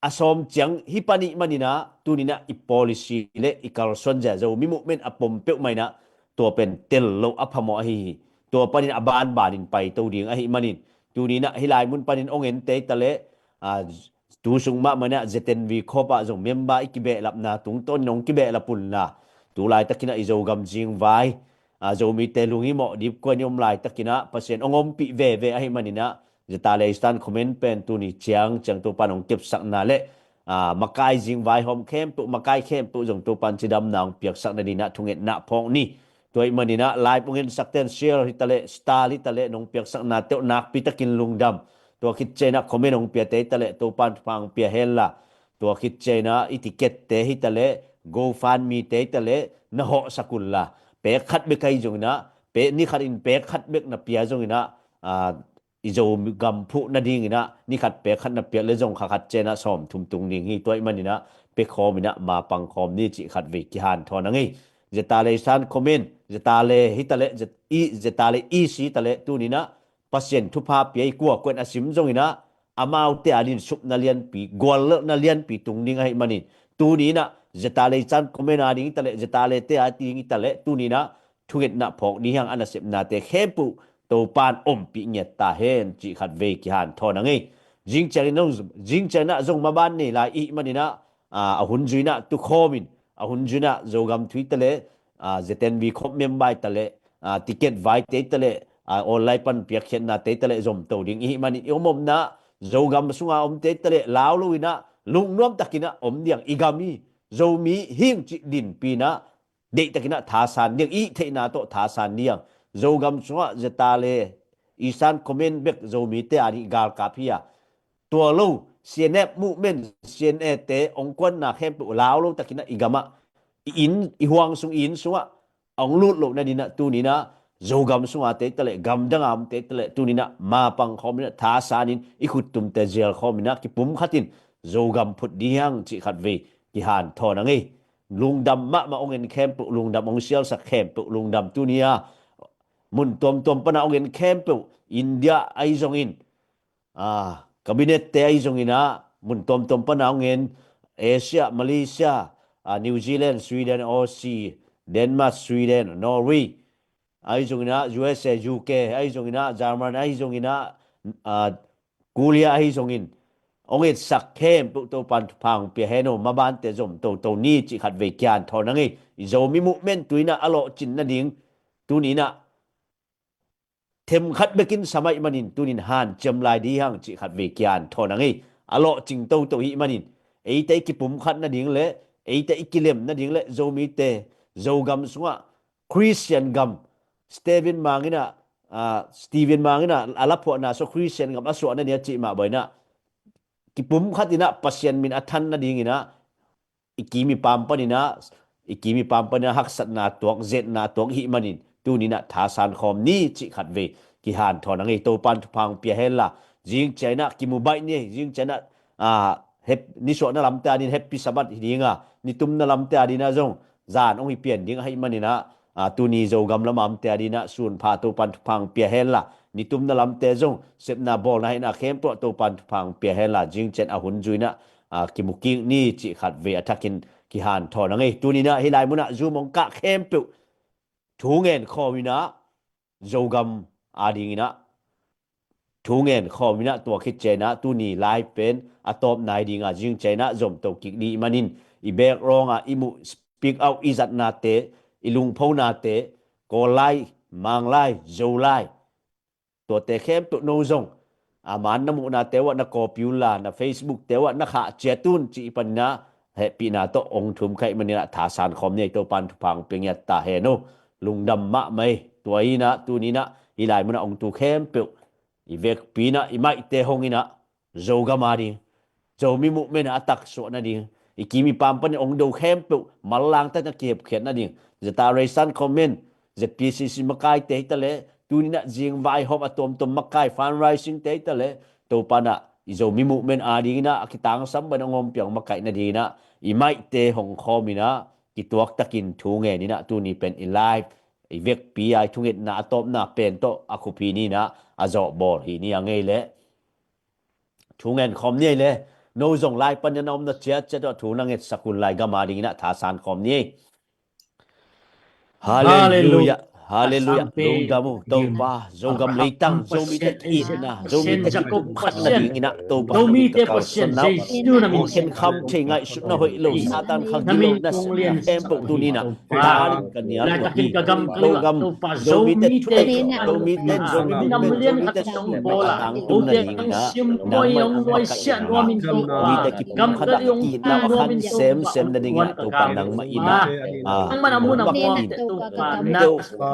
a sawm ciang hi pan ahih manin ah, tuni in ah i policy le i kalsuan zia, Zomi movement a pom peuhmah in ah, tua pen tel loh a phamawh ahi hi. Tua panin a banbanin paito ding ahih manin, tuni in ah hih lai mun panin hong en te hi ta leh, a, tu sung mahmah in ah Z N V khawp ah zong member i kibehlapna tungtawn in hong kibehlap un la, tu laitakin ah i Zogam zingvai, a, Zomite lunghimawh dipkuan i om laitakin ah Pasian hong ompih veve ahih manin ah, Zetale Eastern Command pen tuni ciangciang Topa in hong kepsakna le, a, makai zingvai hawm khempeuh, makai khempeuh zong Topa in cidamna hong piaksak nading in ah thungetna phawk ni. Tua ahih manin ah live hong ensakte in share hi ta leh, star hi ta leh, nong piaksaknate uh nakpi takin lungdam. Tua khit ciangin ah comment hong piate hi ta leh, Topa in thupha hong pia hen la. Tua khit ciangin ah i ticket te hi ta leh, GoFundMe te hi ta leh, na hawhsak un la. Pek khat bek ahi zongin ah, pek ni khat in pek khat bek na pia zongin ah, a, i Zogam phuh nadinginah ni khat pek khat na piak le zong kha khat cianah sawm thum tung ding hi. Tua ahih maninah pia khawminah mapang khawm ni cih khat vei kihanthawn a ngei. Zeta le san comment, zeta le hitaleh, zet-, i, zeta le i si taleh tuninah Pasian thupha pia i kuakuan a sim zonginah amaute adin supna lianpi, guallelhna lianpi tung ding ahih manin tuninah zeta le san comment ading hitaleh, zeta le te ading hitaleh tuninah thungetna phawk ding hiang a nasepnate khempeuh Topan ompih ngiat ta hen cih khat vei kihanthawn a ngei. Zingciangin zong, zingcianginah zong maban nei lai ihih maninah, a, a hun zuinah tukhawmin, a hun zuinah Zogam thu hitaleh, a, Z N V khop member hitaleh, a, ticket vaite hitaleh, a, online pan piakkhiatnate hitaleh zomto ding ihih manin i om omna Zogam sunga omte hitaleh lau loinah lungnuam takinah om diang i gam hi. Zomi hing cih dinpinah deihtakinah thasan diang, i theihna tawh thasan diang. Zogam sungah zeta le i san comment bek Zomite ading i galkap hi a, tua lo C N F movement, C N A te ong kuanna khempeuh lau lo takinah i gamah, i inn, i huang sung, i inn sungah ong lut loh nadinah tuninah Zogam sungate hitaleh, gamdanga omte hitaleh tuninah mapang khawminah thasanin i khuttumte zial khawminah kipum khatin Zogam phut ding hiang cih khat vei kihanthawn a ngei. Lungdam mahmah ong en khempeuh, lungdam ong sialsak khempeuh, lungdam tunia mun tuamtuam pana ong en khempeuh, India ahi zongin, a, cabinet te ahi zonginah mun tuamtuam pana ong en, Asia, Malaysia, a, New Zealand, Sweden, Aussie, Denmark, Sweden, Norway ahi zonginah, U S A, U K ahi zonginah, German ahi zonginah, a, Korea ahi zongin ong etsak khempeuh Topan thupha ong pia hen aw. Mabante zom toto ni cih khat vei kihanthawn a ngei. I Zomi movement tuinah a lawhcin nading tuninah themkhat bekin sa mai manin tunin hanciam lai ding hiang cih khat vei kihanthawn a ngei. A lawhcing toto hih manin eite i kipum khat nading le eite i kilem nading le Zomite Zogam sungah Christian gam, Stephen Mang inah, a, Stephen Mang inah a laphuahna sua Christian gam a suahna nia cih mah bawinah kipum khatinah Pasian min a than nadinginah i kim i pam paninah, i kim i pam paninah haksatna tuak, zetna tuak hih manin tuninah thasan khawm ni cih khat vei kihanthawn a ngei. Topan thupha ong pia henla, zingcianginah kimu baih ni, zingcianginah, a, hep-, nisuahna lamte adin Happy Sabbath hi dinga, nitumna lamte adinah zong zan ong hi pian ding ahih maninah, a, tuni Zogam lama omte adinah sunpha Topan thupha ong pia henla, nitumna lamte zong sepna bawlna hehna khempeuh Topan thupha ong pia henla, zingciang a hun zuinah, a, kimu kik ni cih khat vei a thakin kihanthawn a ngei. Tuninah hih lai munah Zoom ong kah khempeuh thu ngen khawminah Zogam adinginah thu ngen khawminah tua khit cianginah tuni live pen a tawpna hi dinga, zingcianginah zomto kik dih manin i background ah i muh speak out i zatnate, i lungphonate, Kawl lai, Mang lai, Zo lai, tuate khempeuh no zong a man na muhnate uh ah na copy unla, na Facebook te uh ah na khah ciat un cih i paninah hehpihna tawh ong thum kha hih maninah thasan khawm ni ei. Topan thupha ong pia ngiat ta hen aw. Lungdam mahmah ei. Tua hinah tuninah hih lai munah ong tu khempeuh i vekpi inah i maihte honginah Zogam ading, Zomi movement a taksuah nading, i kim i pam panin ong do khempeuh manlang takin a kihepkhiat nading, zeta le san comment, Z P C C makaite hitaleh, tuninah zing vaihawm a tuamtuam makai fundraising te hitaleh, Topanah i Zomi movement adinginah a kitangsam bangin ong ompih ong makaih nadinginah i maihte hong khawminah kituak takin thu ngeninah tuni pen i live, i vekpi a i thungetna a tawpna pen tawh a khup hi ninah a zawhbawl hi ni a ngei leh. Thu ngen khawm ni ei le. No zong lai panin a omna ciatciat uh ah thu na ngetsak un lai gam adinginah thasan khawm ni ei. Halleluiah. Halleluiah. Lungdam uh Topa, Zogam leitang Zomite itna, Zomite kipumkhat nadinginah Topa, Zomite kalsuan nau, ong khenkham thei ngaihsutna hoih lo, Satan khangilo nasepna khempeuh tuninah Tarin ka nial uh hi. Zogam, Zomite thuneih, Zomite, Zomite sungah a tangtung nadinginah nangmah in a makaih inah, mite kipumkhat ah kihna a khan semsem nadinginah Topa nangmah inah, a, nangmah in Topa nangmah in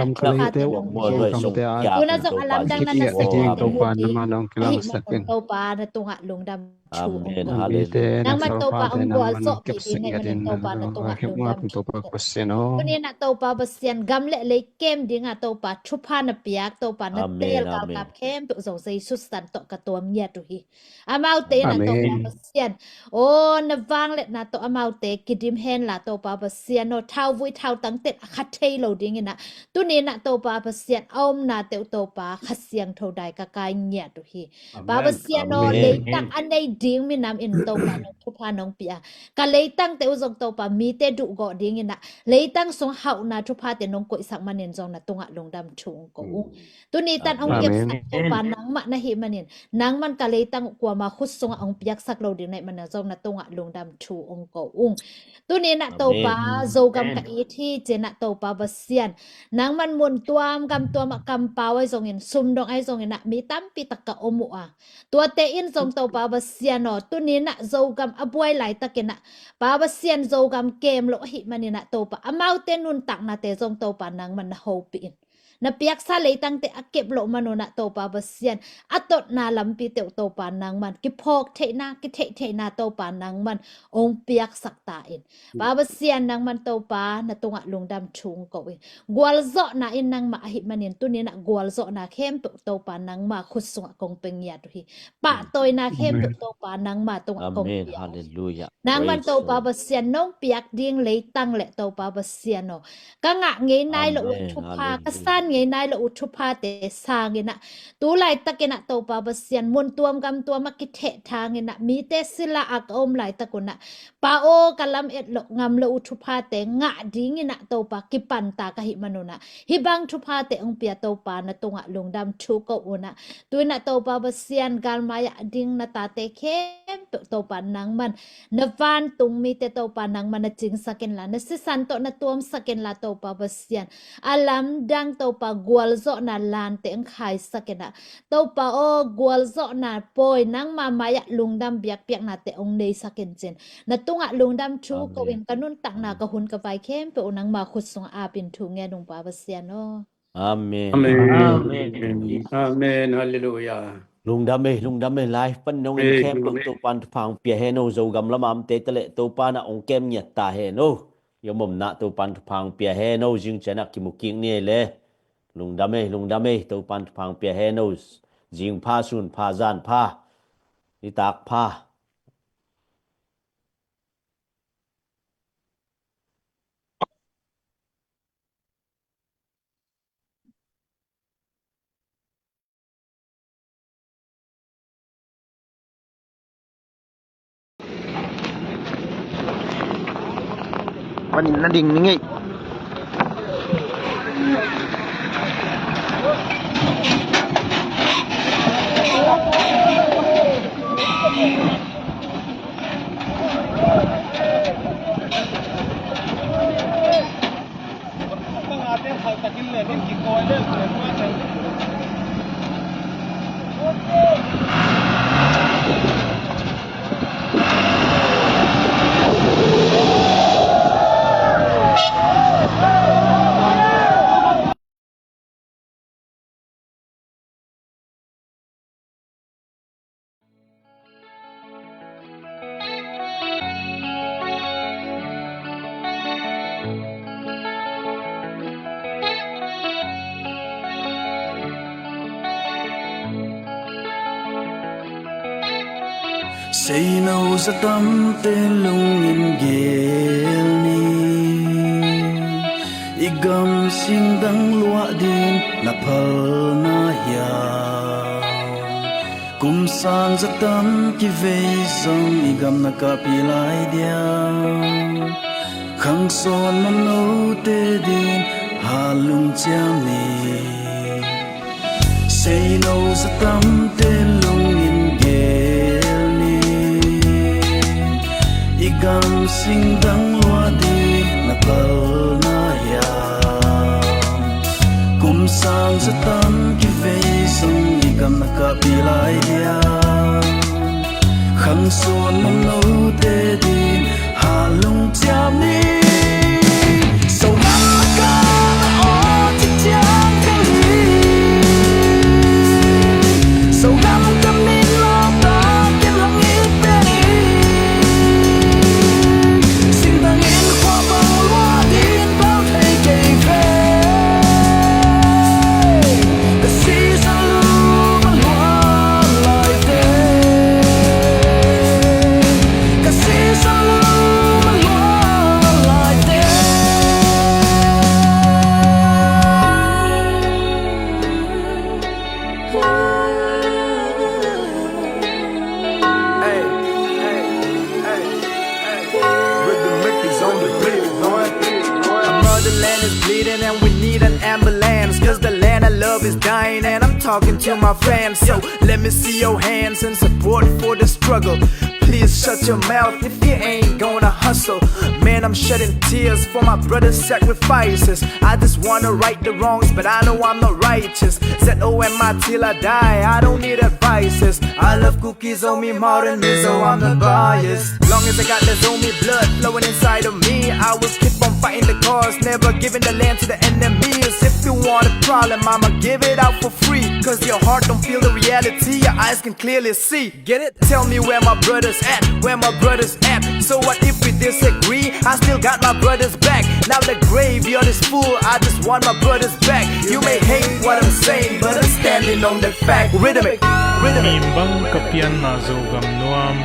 Zongkam ka leite uh, zongkamte a, tuna zong a lamdang na na sep ding Topa, nangman hong kilangsak in. Topa na tungah lungdam thu hong ko. Nangman Topa hong gualzawhpih ding ahih manin Topa na tungah lungdam thu hong ko. Tuni na Topa Pasian, gam le lei kem dinga Topa thupha na piak, Topa na teel galkap khempeuh zong Jesu san tawh ka tuam ngiat uh hi. Amaute in a Topa Pasian, aw, na vangliatna tawh amaute kidim henla Topa Pasian aw, thauvui thautang ten a kha thei lo dingin a, tuni na Topa Pasian a omnate uh Topa Kha Siangtho dai ka kai ngiat uh hi. Pa Pasian aw, leitang a nei ding minam in Topa nong thupha nong pia, ka leitangte uh zong Topa mite duhgawh dingin a, leitang sung hauhna thuphate nong koihsak manin zong na tungah lungdam thu hong ko ung. Tuni tan hong kepsak Topa nangmah na hih manin, nangman ka leitang uh kuama khut sungah hong piaksak lo ding na hih manin zong na tungah lungdam thu hong ko ung. Tuni na Topa Zogam ka it hi, ci na Topa Pasian, nangman mun tuam gam tuam ah kampau ahi zongin, sumdong ahi zongin a, mi tampi tak ka om uh a, tuate in zong Topa Pasian aw, tuni na Zogam a buai laitakin a, Pa Pasian Zogam kem lo ahih manin a Topa, amaute nuntaknate zong Topa nangman na hopih in. Na piaksa leitangte a kep loh manun a Topa Pasian, a totna lampite uh Topa nangman kiphawk theihna, kitheih theihna Topa nangman hong piaksak ta in. Pa Pasian nangman Topa na tungah lungdam thu hong ko ing. Gualzawhna in nangmah ahih manin tuni na gualzawhna khempeuh Topa nangma khut sungah kong pia ngiat uh hi. Pahtawina khempeuh Topa nangma tungah kong pia uh hi. Nangman Topa Pasian nong piak ding leitang le Topa Pasian aw, ka ngah ngei nai loh uh thupha, ka san ngei nai loh uh thuphate sangin a, tu laitakin a Topa Pasian mun tuam gam tuam a kithehthangin a, mite sila a ka om laitak un a, Pa aw, ka lam et loh ngam loh uh thuphate ngah dingin a Topa kipanta ka hih manun a, hih bang thuphate hong pia Topa na tungah lungdam thu ko un a, tu in a Topa Pasian galmai ah ding na tate khempeuh Topa nangman na vantung mite Topa nangman na cingsak inla, na sisan tawh na tuamsak inla Topa Pasian, a lamdang Topa Topa gualzawhna lante hong khaisak in ah, Topa aw, gualzawhna pawi nangma mai-ah lungdam biakpiaknate hong neisak in cin. Na tungah lungdam thu ko in, ka nuntakna, ka hun ka vai khempeuh uh nangma khut sungah ap in thu ngen ung, Pa Pasian aw. Amen. Amen. Amen. Amen. Halleluia. Lungdam ei, lungdam ei, live pan nong en khempeuh Topan thupha hong pia hen aw. Zogam lam a omte tale Topan ah hong kem ngiat ta hen aw. I om omna Topan thupha hong pia hen aw. Zing ciang ah kimu kik ni ei le. Lungdam ei, lungdam ei, Topan thupha hong pia hen aw. Zing pha, sun pha, zan pha, nitak pha. Panin na ding ni ngei. Seino zatamte lungin gel ni. I gam sing dang luah ding na phalna hiam? Kum sang zatam kivei zong i gam na kapih lai diam? Khang sawn mamnote ding halung ciam ni. Seino zatamte lungin gel ni. I gam sing dang luah ding na phalna hiam? Kum sang zatam kivei zong i gam na kapih lai diam? Khang sawn mamnote ding halung ciam ni. Hey, hey, hey, hey. Rhythm Mickey's on the beat, boy. Our motherland is bleeding and we need an ambulance. 'Cause the land I love is dying and I'm talking to my fans. So let me see your hands in support for the struggle. Please shut your mouth if you ain't gonna hustle. Man, I'm shedding tears for my brother's sacrifices. I just wanna right the wrongs, but I know I'm not righteous. Z O M I till I die, I don't need advices. I love Kuki Zomi more than Mizo, I'm not biased. Long as I got the Zomi blood flowing inside of me, I will keep on fighting the cause, never giving the land to the enemies. If you want a problem, I'ma give it out for free. 'Cause your heart don't feel the reality, your eyes can clearly see. Get it? Tell me where my brothers at, where my brothers at. So what if we disagree? I still got my brothers back. Now the graveyard is full, I just want my brothers back. You may hate what I'm saying, but I'm standing on the fact. Rhythmic, rhythmic. Mim bang ka pianna Zogam nuam,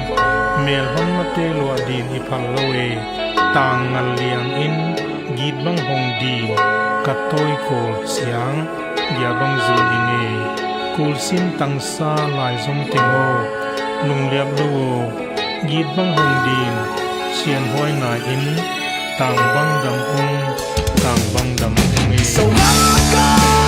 mel bang mate luah din i phal lo e. Tang ngal liang in git bang hong din, ka tawi kawl siang, gia bang zul i ngei. Kulsin tangsa laizom teng aw, lungliap lo aw, git bang hong din, sianhuai nai in, tang bang dam ung, tang bang dam ung e.